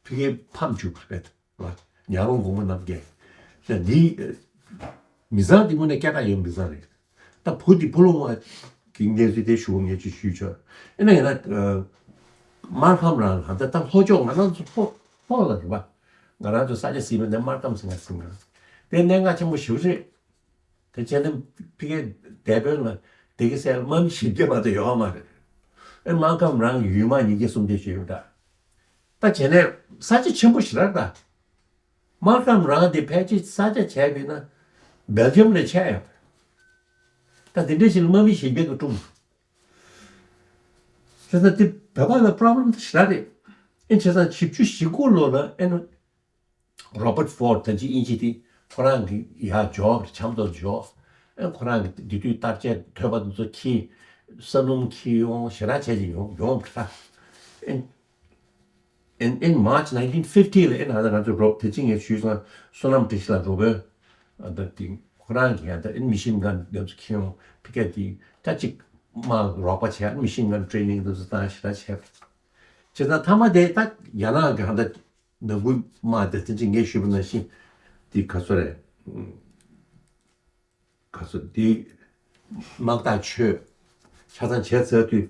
ཕ་གིའི་ཕམ་བཅུག་པ་རེད། ཉ་རོང་གོང་མ་རྣམ་རྒྱལ། ད་འདི་མི་ཚང་འདི་དངོས་གནས་སྐད་གྲགས་ཡོད་མི་ཚང་རེད། ད་བུ་འདི་བུ་ལོང་བ་གི་གནས་ཚུལ་དེ་ཞུ་ངས་ཅིག་ཞུས་ཆོག་ཨེ་ན་ཡིན་ན། སྨར་ཁམས་རང་ལ་ད་ལྟ་ལྷོ་ཕྱོགས་ང་རང་ཚོ་ལྷོ་ལྷོ་ལ་རེད་པ། ང་རང་ཚོ་ས་ཆ་ཟིན་པ་ནས་སྨར་ཁམས་ཟིན་ང་ཟིན་ང་དེ་གནད་འགག་ཆེན་པོ་ཞེ་པོ་རེད། དེ་བྱས་ན་ཕ་གིའི་སྡེ་དཔོན་ལ་དེ་གི་སྲས་ལ་དམག་མི་བཞི་བརྒྱ་མ་གཏོགས་ཡོད་མ་རེད། ཨེ་སྨར་ཁམས་རང་ཡུལ་མ་ཉིས་བརྒྱ་སུམ་བརྒྱ་ཞིག་ཡོད་ད། ད་བྱས་ནས་ས་ཆ་ཆེན་པོ་ཞིག་རེད་ད། སྨར་ཁམས་རང་དེ་ཕལ་ཆེར་ས་ཆ་བྱས་པས་ན་སྦེལ་ཇམ་ལས་ཆེ་ཡོད། ད་དེ་འདྲ་ཞིག་ལ་དམག་མི་བཞི་བརྒྱ་གི་སྲུང་། བྱས་ཙང་དེ་བོད་པ་ལ་པྲོབ་ལེམ་དེ་ཞེ་དྲག་རེད། ཨེ་བྱས་ཙང་བཞི་བཅུ་ཞེ་དགུ་ལོ་ལ་ཨེ་ན་རོ་བར་ཕོར་ད་ཅི་དབྱིན་ཇི་དེ་ཁོ་རང་གི་ཡར་འབྱོར། ཆབ་མདོར་འབྱོར། ཨེ་ཁོ་རང་གི་དེ་དུས་དར་ཆའི་ཐོད་པ་དེ་ཚོ་འཁྱེར། ས་སྣུམ་འཁྱེར་ཡོང་། ཞེ་དྲག་བྱས་ཀྱི་ཡོང་ཡོང་ད། ཨེ་In in March nineteen fifty ལ་ཨེ་ན་ང་ཚོ་རོབ་དེ་ཅི་ངས་ཞུས་སོང་། བསོད་ནམས་བཀྲ་ཤིས་ལགས་རོ་བར་ཕོར་ད་དེ་ཁོ་རང་གིས་ཡང་ད་ཨེ་མི་ཤིན་གན་དེ་ཚོ་འཁྱེར་ཡོང་། ཕ་གིར་དེ་ད་ཅིག་མར་རོགས་པ་བྱས། ཨེ་མི་ཤིན་གན་ཊེ་རེ་ནིང་དེ་ཚོ་བཏང་ཞེ་དྲག་བྱས། བྱས་ཙང་མཐའ་མ་དེ་ད་རྒྱ་ནག་གི་ཧ་ད་ནང་ཁུལ་དམག་དེ་དེ་ཅི་ངས་ཞུས་པ་ནང་བཞིན་དེ་ག་ཚོད་རེད། ག་ཚོད་དེ་དམག་ཐག་ཆོད། ཆ་ཚང་བྱས་ཚར་དུས་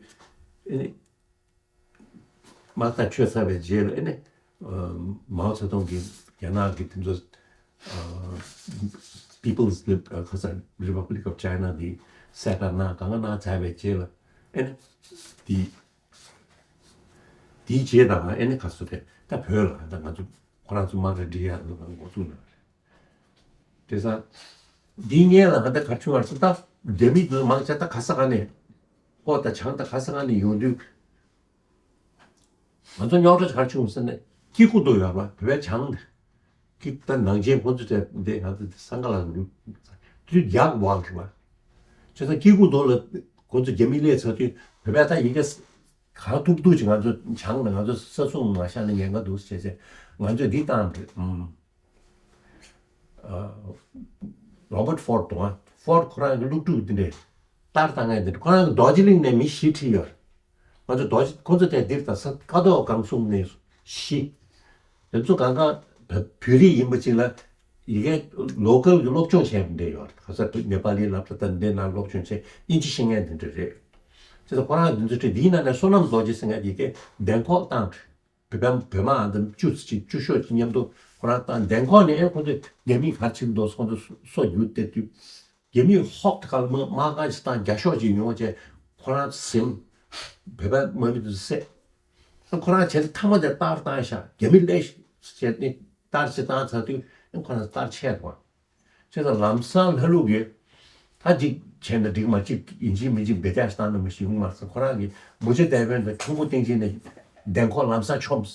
ཨེ་ནི། དམག་ཐག་ཆོད་ཚར་བའི་རྗེས་ལ་ཨེ་ནི། ཨ་མའོ་ཙེ་ཏུང་གིས་རྒྱ་ནག་གི་དེ་ཚོ་ཨ་People's Lib- ཨ་ག་ས་Republic of China དེ་གསལ་བསྒྲགས་གནང་། གང་ག་གནང་ཚར་བའི་རྗེས་ལ་ཨེ་ནི། དེ་དེའི་རྗེས་དང་ཨེ་ནི་ག་ཚོད་རེད། ད་བོད་ལ་ད་ང་ཚོ་ཁོ་རང་ཚོ་དམག་གྲ་སྒྲིལ་ཡག་འགོ་བཙུགས་གནང་རེད། དེ་ས་འདིའི་སྔོན་ལ་ང་ད་གར་ཆུང་བར་སུ་ད་རྒྱ་མི་དུ་མང་ཆེ་ད་ག་ས་ག་ནས་ཧོ་ད་བྱང་ད་ག་ས་ག་ནས་ཡོང་དུས། ང་ཚོ་རྙོག་དྲ་གར་བྱུང་ཟེར་ནས་ཀི་ཀུ་ཏོ་ཡོད་པ་བོད་པའི་བྱང་དེ་ཀི་ད་ནང་ཆེན་ཁོང་ཚོ་དེ་འདི་ང་ཚོ་སང་ག་ལ་འདུག་དུས་རྒྱག་བག་གི་བ། བྱས་ཙང་ཀི་ཀུ་ཏོ་ལ་ཁོང་ཚོ་རྒྱ་མི་སླེབས་ཚར་དུས་བོད་པས་ད་ཡི་གེ་གང་ཐུབ་ཐུབ་ཅིག་ང་ཚོ་བྱང་ལ་ང་ཚོ་ས་སྲུང་མ་བཞག་ན་ཉེན་ཁ་འདུག་ཟེར་བྱས་ང་ཚོས་འདི་བཏང་རེད། ཨུམ། རོ་བར་ཕོར་དང་ཕོར་ཁོ་རང་གི་སློབ་ཕྲུག་དེ་འདྲས་ལྟར་བཏང་མཁན་དེ་འདྲ། ཁོ་རང་གི་རྡོ་རྗེ་གླིང་ནས་མི་བཞི་ཁྲིད་ཡོད། ང་ཚོ་རྡོ་རྗེ་ཁོ་ཚོ་དེ་འདིར་དང་ས་ཀ་རྡོ་སྒང་གསུམ་ནས་བཞི། དེ་ཚོ་གང་ག་བོད་རིགས་ཡིན་པ་ཅིག་ལ་ཡི་གེ་ལོ་ཀལ་གྱི་སློབ་སྦྱོང་བྱས་པ་འདྲ་ཡོད། ག་ས་ནེ་པ་ལི་སློབ་གྲྭ་དང་འདི་ན་སློབ་སྦྱོང་བྱས། དབྱིན་ཇི་ཤེས་མཁན་དེ་འདྲ་རེད། དེ་ཚོ་ཁོ་རང་དེ་ཚོ་ཁྲིད། དེའི་ནང་ནས་བསོད་ནམས་རྡོ་རྗེ་ཟེར་མཁན་ཡི་གེ་འདན་ཁོག་བཏང་། བོད་པ་བོད་མ་ཨ་འདམ་བཅུ་ཙམ་ཅིག་བཅུ་ཤོག་ཅིག་མཉམ་དུ་ཁོ་རང་བཏང་། འདན་ཁོག་ནས་ཨེ་ཁོ་ཚོས་རྒྱ་མིས་ག་རེ་བྱེད་འདུག་ཁོ་ཚོ་སོ་རྒྱུ་བལྟས་དུས་རྒྱ་མིས་ཧོབ་ཏེ་ག་ལ་དམག་དམག་སྒར་ཞིག་བཏང་། བརྒྱ་ཤོག་ཅིག་ཡོང་བྱས་ཁོ་རང་ཟིན། བོད་པ་དམག་མི་དེ་ཚོ་བསད། ཁོ་རང་བྱས་ཏེ་མཐའ་མ་དེ་རྟར་བཏང་ཤག་རྒྱ་མི་སླེབས་ཤག་བྱས་ནས་རྟར་ཅིག་བཏང་ཚར་དུས་ཨེ་ཁོ་རང་རྟར་ཆད་འགྲོ། བྱས་ཙང་ལམ་སང་ལྷ་ལུག་གིས་ད་ཅིག་བྱས་ན་འགྲིག་མ་ཅིག་ཡིན་གཅིག་མིན་གཅིག་འབེལ་ཆགས་བཏང་ན་མི་ཤེས་ཡོང་མ་སོང་། ཁོ་རང་གིས་མུ་ཆེ་སྡེ་དཔོན་དང་ཁྱུང་པོ་སྟེང་ཆེན་ནས་འདན་ཁོག་ལམ་སང་མཆོངས།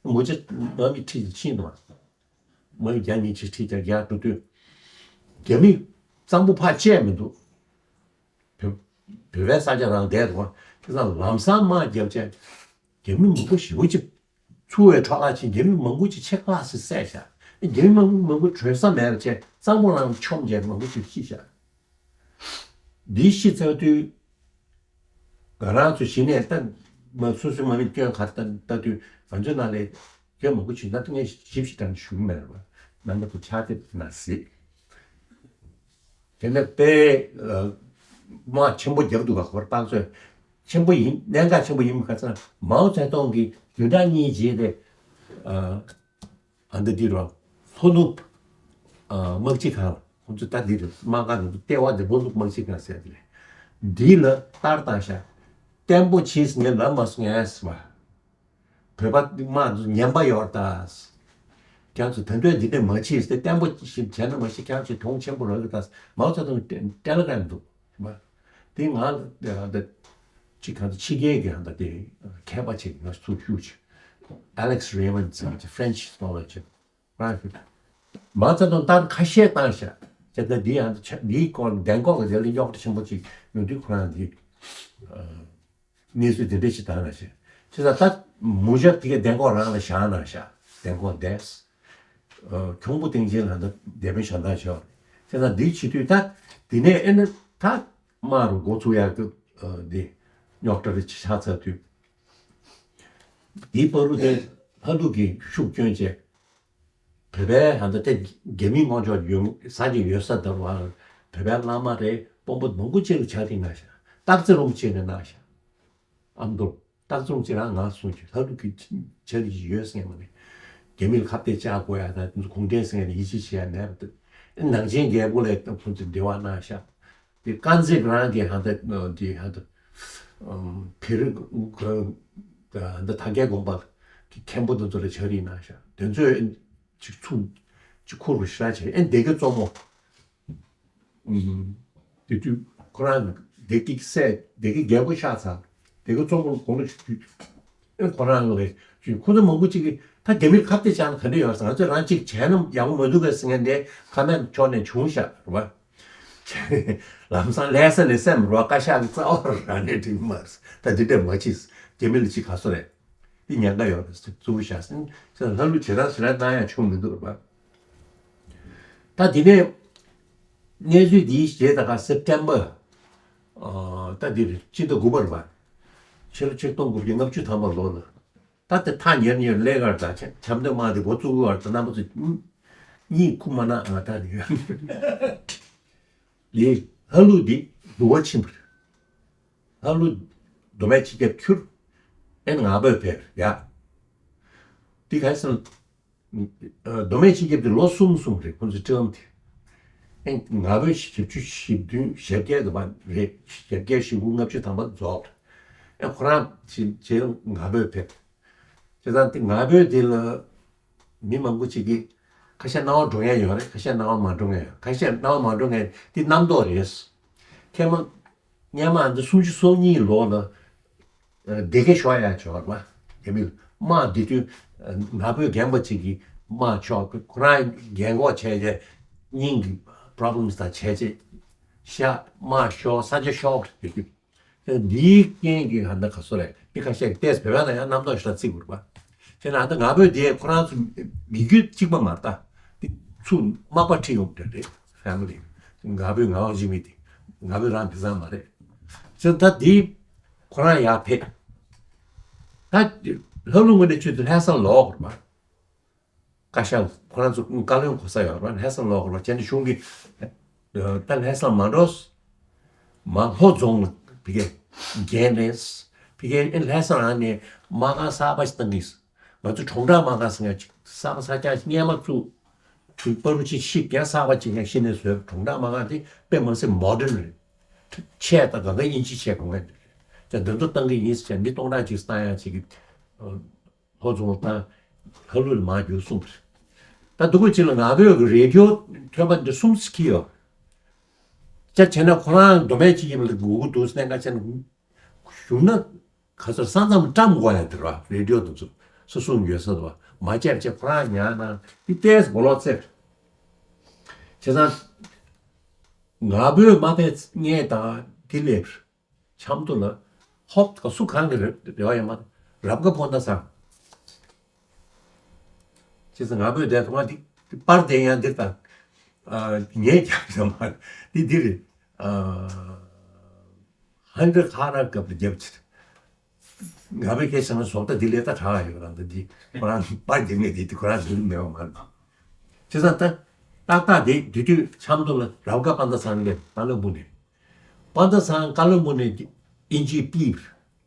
མུ་ཆེ་དམག་མི་ཁྲིད་ཅིག་ཕྱིན་འདུག་དམག་མི་བརྒྱ་ཉིས་ཅིག་ཁྲིད་ཀྱང་རྒྱག་འགྲོ་དུས་རྒྱ་མི་གཙང་པོ་ཕར་བཅད་མི་འདུག་བོད་བོད་པའི་ས་ཆ་རང་བསྡད་འདུག་བྱས་ཙང་ལམ་སང་དམག་བརྒྱབ་བྱས་རྒྱ་མི་མང་པོ་ཞེ་པོ་ཅིག་ཚུར་བའི་འཕྲོ་བརླག་ཕྱིན། རྒྱ་མི་མང་པོ་ཅིག་ཕྱེད་ཀ་ཙམ་བསད་ཤག་རྒྱ་མི་མང་པོ་མང་པོ་བྲོས་ས་མེད་པ་བྱས་གཙང་པོ་རང་མཆོངས་བྱས་མང་པོ་ཅིག་ཤི་ཤག་འདི་ཤི་ཚར་དུས་ང་རང་ཚོ་གཞི་ནས་ལྟ་མ་སོ་སོའི་དམག་མི་སྐྱོན་ག་རེ་ལྟ་ལྟ་དུས་ང་ཚོའི་ནང་ལ་སྐྱོན་མང་པོ་བྱུང་། ད་ལྟ་ངས་ཞིབ་ཞིབ་དྲང་ཞུ་གི་མེད་རེད་པ། ནང་ལ་དུ་ཕྱག་དེབ་ན་སྲིད། དེ་ནས་དཔེ་དམག་ཆེན་པོ་བརྒྱབ་འདུག་ག་ཧོར་སྟག་མཚོས། ཆེན་པོ་ཡིན། གནད་འགག་ཆེན་པོ་ཡིན་པ་ག་ཚོད་མའོ་ཙེ་ཏུང་གིས་བདུན་ཕྲག་གཉིས་རྗེས་དེ་ཨ་ད་འདི་རོ་ལྷོ་ནུབ་ཨ་དམག་སྤྱི་ཁང་ལ་ཁོང་ཚོ་ད་འདི་རེད། དམག་སྒར་ནང་དུ་ལྟེ་བ་འདི་ལྷོ་ནུབ་དམག་སྤྱི་ཁང་ཟེར་དེ་རེད། འདི་ལ་ལྟར་བཏང་ཤག་བརྟན་པོ་ཕྱིས་ངས་ལབ་མ་སོང་ངས་ཟེར་བ། བོད་པ་དམག་ཚོ་ངན་པ་ཡོད་ད། ཁྱེད་ཚོ་ད་འདོད་འདི་འདྲ་མ་བྱེད་ཟེར། བརྟན་པོ་ཞིག་བྱས་ན་མ་གཞི་ཁྱེད་ཚོས་མཐོང་ཆེན་པོ་རག་གི་ད། མའོ་ཙེ་ཏུང་ཊེ་ལི་གྷ་རམ་འདུག་བ། དེ་ང་ལ་ད་ཅིག་གང་ཚོ་ཕྱི་རྒྱལ་གྱི་ཧ་ད་དེ་མཁས་པ་ཅིག་ང་ཚོ་ཞུ་ཅིག Alex Raymond ཟེར་ཅིག French scholar ཅིག་རང་ཞུ། མའོ་ཙེ་ཏུང་ལྟར་ཁ་ཤས་བཏང་ཤག་བྱས་ད་འདི་ཡང་འདིའི་སྐོར་གདན་འགོག་གི་དེ་ལ་རྙོག་དྲ་ཆེན་པོ་ཅིག་ཡོང་དུས་ཁོ་རང་འདི། གནས་ཚུལ་དེ་འདྲ་ཞིག་དང་ལ་ཞེས། བྱས་ཙང་ད་མུ་ཇ་དེ་གའི་གདན་འགོག་རང་ལ་བཞག་གནང་ཤག་གདན་འགོག་བསྡད། ཨ་ཁྱུང་པོ་སྟེང་ཆེན་ལ་ད་དེ་བའི་ཞལ་འདག་ཆོག་བྱས་ཙང་འདི་བྱེད་དུས་ད་དེ་ནས་ཨེ་ན་ད་དམག་རུ་འགོ་ཚུགས་ཡག་གི་ཨ་འདི་རྙོག་དྲ་རེ་ཆགས་ཚར་དུས། འདིའི་བར་དུ་དེ་ལྷ་ལུགས་ཀྱི་ཤུགས་སྐྱོན་བྱས། བོད་པའི་ཧ་ད་དེ་རྒྱ་མིའི་དངོས་ཕྱོགས་ཡོང་ས་ཅིག་ཡོད་ས་ད་བར། བོད་པའི་བླ་མ་རེད། དཔོན་པོ་མང་པོ་ཅིག་ལ་ཕྱག་ལས་གནང་ཤག་སྟག་རྩེ་རིན་པོ་ཆེ་ནས་གནང་ཤག་ཨ་མདོ་སྟག་རྩེ་རིན་པོ་ཆེ་རང་ང་གསུངས་ཀྱི་ལྷ་ལུགས་ཀྱི་ཕྱག་ལས་ཅིག་ཡོད་ཟེར་མ་རེད། རྒྱ་མི་ལ་ཁ་གཏད་བཅག་དགོས་ཡ་ད་གུང་ཁྲན་ཟེར་ཡ་ཡིད་ཆེས་བྱེད་ཡ་མེད་པ། ནང་ཆེན་རྒྱལ་པོ་ལ་ད་ཁོང་ཚོས་འབྲེལ་བ་གནང་ཤག་དེ་དཀར་མཛེས་རང་གི་ཧ་ད་དེ་ཧ་ད་བེ་རི་ཧ་ད་དར་རྒྱས་དགོན་པ་གི་མཁན་པོ་དེ་ཚོ་ལ་ཕྱག་ལས་གནང་ཤག་དེ་ཚོས་ཅིག་ཚུགས་ཅིག་ཁུར་རུ་ཤ་བྱས། ཨེ་འདི་གའི་གཙོ་མོ། ཨུམ། དེ་དུས་ཁོ་རང་བདེ་སྐྱིད་སྲས་བདེ་སྐྱིད་རྒྱལ་པོ་ཤ་ཚ། བདེ་སྐྱིད་གཙོ་མོ་དགུང་ལོ་བཅུ། ཨེ་ཁོ་རང་ལ་ཁོ་ཚོ་མང་པོ་ཅིག་གིས་ད་རྒྱ་མིར་ཁ་གཏད་བཅག་ན་ག་འདྲ་ཡོད་ཟེར། ང་ཚོས་རང་ཅིག་བྱས་ན་ཡག་པོ་མ་འདུག་གས་ཟེར་མཁན་དེ་ཁ་མེད་ཕྱོགས་ནས་བྱུང་ཤག་རེད་བ། ལམ་སང་ལྷ་ས་ནས་སེམས་རོགས་བཀའ་ཤག་གི་རྩ་བ་རང་ནས་འགྲིག་མ་རེད། ད་འདི་འདྲ་མ་བྱེད། རྒྱ་མི་ལ་ཅིག་ག་སོ་རེད། འདི་ཉེན་ཁ་ཡོད་རེད་ཟེར་གཙོ་བོ་བཞག་ཟིན་ཟེར། ལྷ་ལུགས་ཇི་ལྟར་ཟེར་ན་གནང་ཡང་བྱུང་མི་འདུག་རེད་པ། ད་འདི་ནས་གནས་ཚུལ་འདིའི་རྗེས་ད་ག་སེབ་ཊེམ་པར་ཨ་ད་འདིར་སྤྱི་ཟླ་དགུ་པར་བ། ཕྱི་ལོ་ཆིག་སྟོང་དགུ་བརྒྱ་ལྔ་བཅུ་ཐམ་པ་ལོ་ལ། ད་དེ་ཐག་ཉེར་ཉེར་ལས་ཀར་དང་ཆབ་མདོ་དམག་དེ་འགོ་བཙུགས་ཀྱི་བར་དུ་རྣམ་པ་ཚོ་གཉིད་ཁུག་མ་གནང་། ང་ད་ནི་ཡོད་ལས་ལྷ་ལུགས་འདི་འདུལ་བ་ཕྱིན་པ་རེད། ལྷ་ལུགས་མདོ་སྨད་སྤྱི་ཁྱབ་ཁྱུར་ཨེ་ང་ཕོད་ཕེབས་ཡ། འདི་ག་སོང་། མདོ་སྨད་སྤྱི་ཁྱབ་དེ་ལོ་གསུམ་གསུམ་རེད་ཁོང་ཚོའི་ཊརམ་དེ། ཨེ་ང་ཕོད་བཞི་བཅུ་ཞེ་བདུན་ཞེ་བརྒྱད་དུ་བ་རེད། ཞེ་བརྒྱད་ཞེ་དགུ་ལྔ་བཅུ་ཐམ་པ་རྫོགས་རེད། ཨེ་ཁོ་རང་ཕྱིན་རྗེས་ང་ཕོད་ཕེབས། བྱས་ཙང་དེ་ང་ཕོད་དེ་ལ་མི་མང་པོ་ཅིག་གིས་ཁ་ཤས་སྣང་བ་འགྲོ་མཁན་ཡོད་རེད། ཁ་ཤས་སྣང་བ་མ་འགྲོ་མཁན་ཡོད། ཁ་ཤས་སྣང་བ་མ་འགྲོ་མཁན་དེ་རྣམ་རྟོག་རེད། ཁྱེད་མ་སྔོན་མ་འདི་སུམ་ཅུ་སོ་གཉིས་ལོ་ལ་སྡེ་དགེ་ཤོག་ཡ་ཆོག་པ་རྒྱ་མི་དམག་འདི་དུས་ང་ཕོད་རྒན་པ་ཅིག་གིས་དམག་ཆོག་ཁོ་རང་རྒན་གོག་བྱས་རྗེས་སྙིང་གི་པོ་རོབ་ལེམ་སི་དང་བྱས་རྗེས་ཤ་དམག་ཤོག་ས་ཆ་ཤོག་རེད་དུས། འདིའི་རྐྱེན་གྱིས་ཧ་ད་ག་སོ་རེད། མི་ཁ་ཤས་ཀྱིས་ཏེས་བོད་པ་ལ་ཡང་རྣམ་རྟོག་ཞིག་ལ་བརྩི་དགོས་པ། བྱས་ན་ད་ང་ཕོད་དེ་ཁོ་རང་ཚོ་མི་རྒྱུད་གཅིག་པ་མ་རེད་ད། འདི་ཚུར་མག་པ་ཁྲིད་ཡོང་གི་རེད། ཕེ་མི་ལི། ང་ཕོད་ང་འོག་འཇིགས་མི་དེ་ང་ཕོད་རང་དེ་ཚང་མ་རེད། བྱས་ད་འདི་ཁོ་རང་ཡར་ཕེབས། ད་ལྷ་ལུང་ངོས་ནས་ཆུ་དེ་ལྷ་ས་ལོག་དགོས་པ། བཀའ་ཤག་ཁོ་རང་ཚོ་བཀའ་བློན་གོ་ས་ཡོད་རེད་པ། ལྷ་ས་ལོག་རེད་པ། བྱས་ནས་གཞུང་གི་ད་ལྷ་ས་མ་འགྲོ། མ་ལྷོ་རྫོང་ལ་ཕ་གིར་འགན་རེད། ཕ་གིར་ཨེ་ལྷ་ས་རང་ནས་དམག་ཁང་གསར་པ་ཞིག་བཏང་གི། ང་ཚོ་གྲོང་བརྡལ་དམག་ཁང་ཟེར་ཡ་ཅིག་གསར་པ་གསར་རྐྱང་ཞིག་སྔོན་མ་བཙུགས། དུས་པ་རུ་ཅིག་ཤིག་ཀྱང་གསར་པ་ཅིག་ཀྱང་ཤི་ནས་བཟོས། གྲོང་བརྡལ་དམག་ཁང་དེ་དཔེ་མ་སྲིད་མོ་ཌན་རེད། ཆས་དང་གང་ག་དབྱིན་ཇི་ཆས་གང་ག་རེད། ཅག་འདི་ཚོ་བཏང་གི་ཡིན་ཟེར་མི་སྟོང་ཕྲག་ཅིག་བཏང་ཡ་ཅིག་གི་ལྷོ་རྫོང་དང་ལྷ་ལུང་ལ་མར་རྒྱུག་གསུངས་པ་རེད། ད་སྡུག་པོ་ཅིག་ལ་ང་ཕོད་ཀྱི་རེ་ཌི་ཡོ་ཐོན་པ་འདི་གསུམ་ཙམ་ཁྱེར་ཡོད། ཅག་བྱས་ན་ཁོ་རང་མདོ་སྨད་སྤྱི་ཁྱབ་ལ་སྒུག་གི་འདུག་ཟེར་ན། ང་བྱས་ན་གཞུང་ན་ག་ཚོད་ས་མཚམས་བཀྲམ་དགོས་ཡ་དེ་རེད་པ། རེ་ཌི་ཡོ་དེ་ཚོ་སོ་སོ་ཡོད་ས་རེད་པ། མ་བཅར་བྱས་ཁོ་རང་ཉར་ན་འདི་ཏོག་ཙམ་གོ་ལོག་ཙེ་རེད། བྱས་ཙང་ང་ཕོད་མ་ཕེབས་སྔོན་དང་དེ་སླེབས། ཆབ་མདོ་ལ་ཧོབ་ག་སུ་གང་གི་རེ་རེ་བ་ཡོད་མ་རེད། རབ་དགའ་དཔོན་ད་ཚང་། བྱས་ཙང་ང་ཕོད་དེ་ཐོག་མ་དེ་པར་དེ་ཡང་འདིར་དང་། ངས་རྒྱབ་ཡོད་མ་རེད། འདི་འདི་རེད། ཧན་རི་ཁ་ར་སྐབས་ལ་རྒྱབ་ཕྱིར། ང་ཕོད་སྐད་ཆ་ན་བཟོ་ལྟ་འདི་ལས་ད་དྲག་ཡོད་རང་ད་འདི་ཁོ་རང་པར་རྒྱབ་ངེས་དེ་དེ་ཁོ་རང་འདི་མེད་པ་མ་རེད། བྱས་ཙང་ད་ཏག་ཏག་དེ་དེ་དུས་ཆབ་མདོ་ལ་རབ་དགའ་དཔོན་ད་ཚང་ལས་ད་ལ་འབུ་ནས། དཔལ་ལྡན་ཚང་བཀའ་བློན་སྨོན་ནས་དབྱིན་ཇིའི་པིར།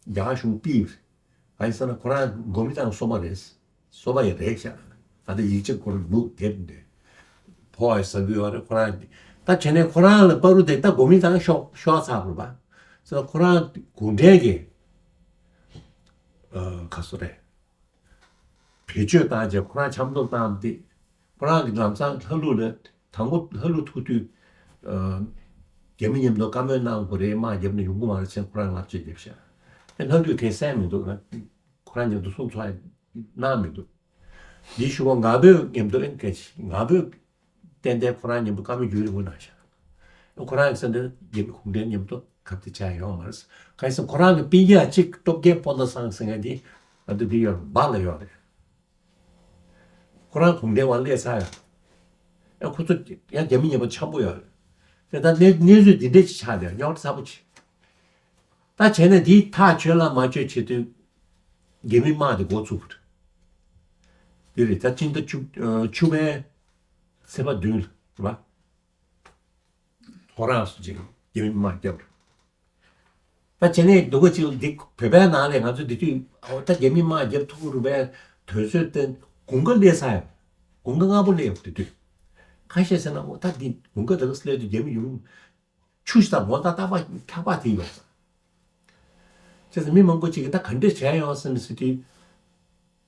རྒྱ་གར་གཞུང་ཕུད་པ་རེད། གང་ཡིན་ཟེར་ན་ཁོ་རང་གོ་མིན་ཏང་སོ་པ་རེད། སོ་པ་ཡང་རེད་ཤག་ད་ལྟ་ཡིག་ཆ་ཁོ་རང་འདུག་དེབ་འདི་ཕོ་བ་ཟ་གི་ཡོད་རེད། ཁོ་རང་ད་བྱས་ནས་ཁོ་རང་ལ་བར་དུ་དེ་ད་གོ་མིན་ཏང་ཤོག་ཤོག་ཚར་བ་རེད་པ། ཟེར་ན་ཁོ་རང་གུང་ཁྲན་གྱི་ཨ་ག་སོ་རེད། བེད་སྤྱོད་བཏང་རྗེས་ཁོ་རང་འཆམ་མཐུན་བཏང་སྟེ། ཁོ་རང་གི་ལམ་སང་ལྷ་ལུགས་ལ་དང་པོ་ལྷ་ལུགས་ཐུག་དུས། ཨ་རྒྱ་མི་མཉམ་དུ་བཀའ་མོལ་གནང་དགོས་རེད། དམག་རྒྱབ་ན་ཡོང་གི་མ་རེད་ཟེར་ཁོ་རང་ལབ་བྱས་རྒྱབ་ཤག་ཨེ་ལྷ་ལུགས་དེ་གསན་མི་འདུག་ཁོ་རང་མཉམ་དུ་གསུང་ཚོགས་གནང་མི་འདུག་འདི་ཞུ་བ་ང་ཕོད་མཉམ་དུ་ཨེ་སྐད་ཆ་ང་ཕོད། ཏན་ཏན་ཁོ་རང་མཉམ་པོ་བཀའ་མོལ་བརྒྱུད་རིང་པོ་གནང་ཤག་ཁོ་རང་གི་ས་འདིར་རྒྱ་མི་གུང་ཁྲན་མཉམ་དུ་གབ་དེ་ཆགས་ཡོང་མ་རེད། གང་ཡིན་ཟེར་ཁོ་རང་གི་སྤུན་ཀྱག་གཅིག་སྟོབས་རྒྱལ་པོ་ཏ་སང་ཟེར་མཁན་དེ་ང་ཚོ་འདི་ཡོད་རེད། འབའ་ལ་ཡོད་རེད། ཁོ་རང་གུང་ཁྲན་དབར་སླེབས་ཚར་ཡོད་རེད། ཨ་ཁོ་ཚོ་ཡང་རྒྱ་མི་མཉམ་པོ་འཆམ་པོ་ཡོད་རེད། དེ་ལྟར་གནས་གནས་ཚུལ་འདི་འདྲས་ཅིག་ཆགས་བསྡད་རྙོག་དྲ་ཚ་པོ་ཅིག་ད་བྱས་ན་འདིའི་ཐག་ཆོད་ལ་མ་ཆོད་བྱེད་དུས་རྒྱ་མི་དམག་དེ་འགོ་ཚུགས་པ་རེད། འདི་རེད། ད་སྤྱི་ཟླ་བཅུ་ཨ་བཅུ་པའི་ཚེས་པ་བདུན་ལ་རེད་པ། ཐོ་རངས་སུ་ཅིག་རྒྱ་མི་དམག་བརྒྱབ་རེད། ད་བྱས་ནས་སྡུག་ག་ཅིག་འདི་བོད་པའི་ནང་ལ་ང་ཚོ་འདི་དུས་ཨོ་ད་རྒྱ་མི་དམག་བརྒྱབ་ཐུབ་རུ་བའི་དུས་ཚོད་དེ་དགུན་ཁ་སླེབས་ཚར་ཡོད། དགུན་ཁ་སྔ་པོ་སླེབས་ཡོད་དེ་དུས། ཁ་ཤས་ཟེར་ན་ཨོ་ད་འདི་དགུན་ཁ་དེ་ག་སླེབས་དུས་རྒྱ་མི་ཡོང་ཆུ་ཞིག་དང་མོ་ད་ཏག་པ་ཐག་པ་དེ་ཡོད། བྱས་ཙང་མི་མང་པོ་ཅིག་གིས་ད་ག་འདྲས་བྱས་ཡོང་སེམས་ཟེར་དུས།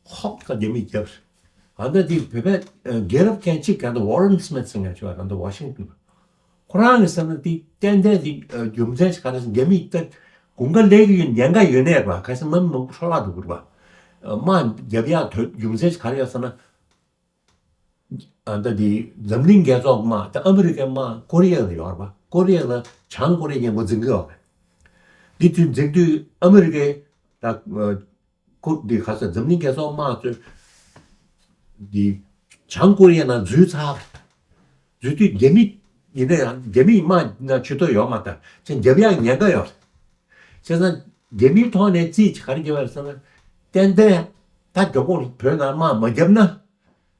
ཧོབ་ཁ་རྒྱ་མི་རྒྱབ་རེད། ཨ་ད་འདི་བོད་པའི་ཨ་རྒྱལ་རབས་མཁན་གཅིག་ག་འདི་ཝོ་རན་སི་མིད་ཟེར་མཁན་ཅིག་ཡོད་རེད། ད་འདི་ཝ་ཤིང་ཏོན། ཁོ་རང་གིས་ཟེར་ན་འདི་ཏན་ཏན་འདི་ཨ་རྒྱུ་མཚན་ཞིག་ག་རེ་ཟེར་རྒྱ་མི་ད་དགུན་ཁ་སླེབས་ཀྱི་ཡོད་ཉེན་ཁ་ཡོད་ནའི་རེད་པ། ག་ཟེར་ན་མི་མང་པོ་འཕྲོ་བརླག་འགྲོ་གི་རེད་པ། ཨ་དམག་རྒྱབ་ཡག་དོད་རྒྱུ་མཚན་ཞིག་ག་རེ་ཡོད་ཟེར་ན། ཨ་ད་འདི་འཛམ་གླིང་རྒྱལ་ཚོགས་དམག་ད་ཨ་མི་རི་ཀའི་དམག་ཀོ་རི་ཡ་ལ་ཡོད་རེད་པ། ཀོ་རི་ཡ་ལ་བྱང་ཀོ་རི་ཡའི་མཉམ་པོ་འཛིང་གི་ཡོད་རེད། འདི་དུས་འཛིང་དུས་ཨ་མི་རི་ཀའི་ད་ཨ་ཀོ་འདི་ག་ས་འཛམ་གླིང་རྒྱལ་ཚོགས་དམག་ཚོས་འདི་བྱང་ཀོ་རི་ཡ་ནང་འཛུལ་ཚར། འཛུལ་དུས་རྒྱ་མི་ཡིན་ན་ཡང་རྒྱ་མིའི་དམག་ནང་ཆུད་ཐོ་ཡོད་མ་ཐག་ཅན་རྒྱབ་ཡག་ཉེན་ཁ་ཡོད་རེད། བྱས་ཙང་རྒྱ་མིའི་ཐོག་ནས་རྩིས་ཀྱི་ག་རེ་རྒྱབ་ཡོད་རེད་ཟེར་ན། ཏན་ཏན་ད་མགྱོགས་པོ་བོད་ནང་དམག་མ་བརྒྱབ་ན།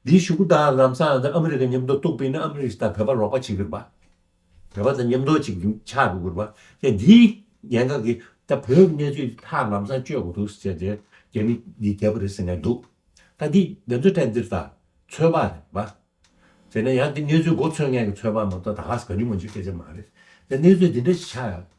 འདིའི་གཞུག་གུ་ད་ལམ་སང་ད་ཨ་མི་རི་ཀ་མཉམ་དུ་གཏུགས་པ་ཡིན་ན་ཨ་མི་རི་ཀ་ད་བོད་པ་རོགས་པ་བྱེད་ཀྱི་རེད་པ། བོད་པ་དང་མཉམ་དུ་ཅིག་ཆགས་འགྲོ་གི་རེད་པ། དེ་འདིའི་ཉེན་ཁ་གིས་ད་བོད་གནས་ཚུལ་ཐག་ལམ་སང་གཅོད་དགོས་འདུག་ཟེར་ཏེ་རྒྱ་མི་འདི་རྒྱབ་པ་རེད་ཟེར་མཁན་འདུག་ད་འདི་འདི་ཚོ་ཐད་འདིར་ད་ཚོད་དཔག་རེད་པ། ཟེར་ན་ཡང་འདི་གནས་ཚུལ་མགོ་ཚོས་མཁན་གྱི་ཚོད་དཔག་མ་གཏོགས་ད་ག་སེ་ག་ཉུང་མ་ཉུང་སྐད་ཆ་མ་རེད། དེ་གནས་ཚུལ་འདི་འདྲ་ཞིག་ཆགས་ཡོད།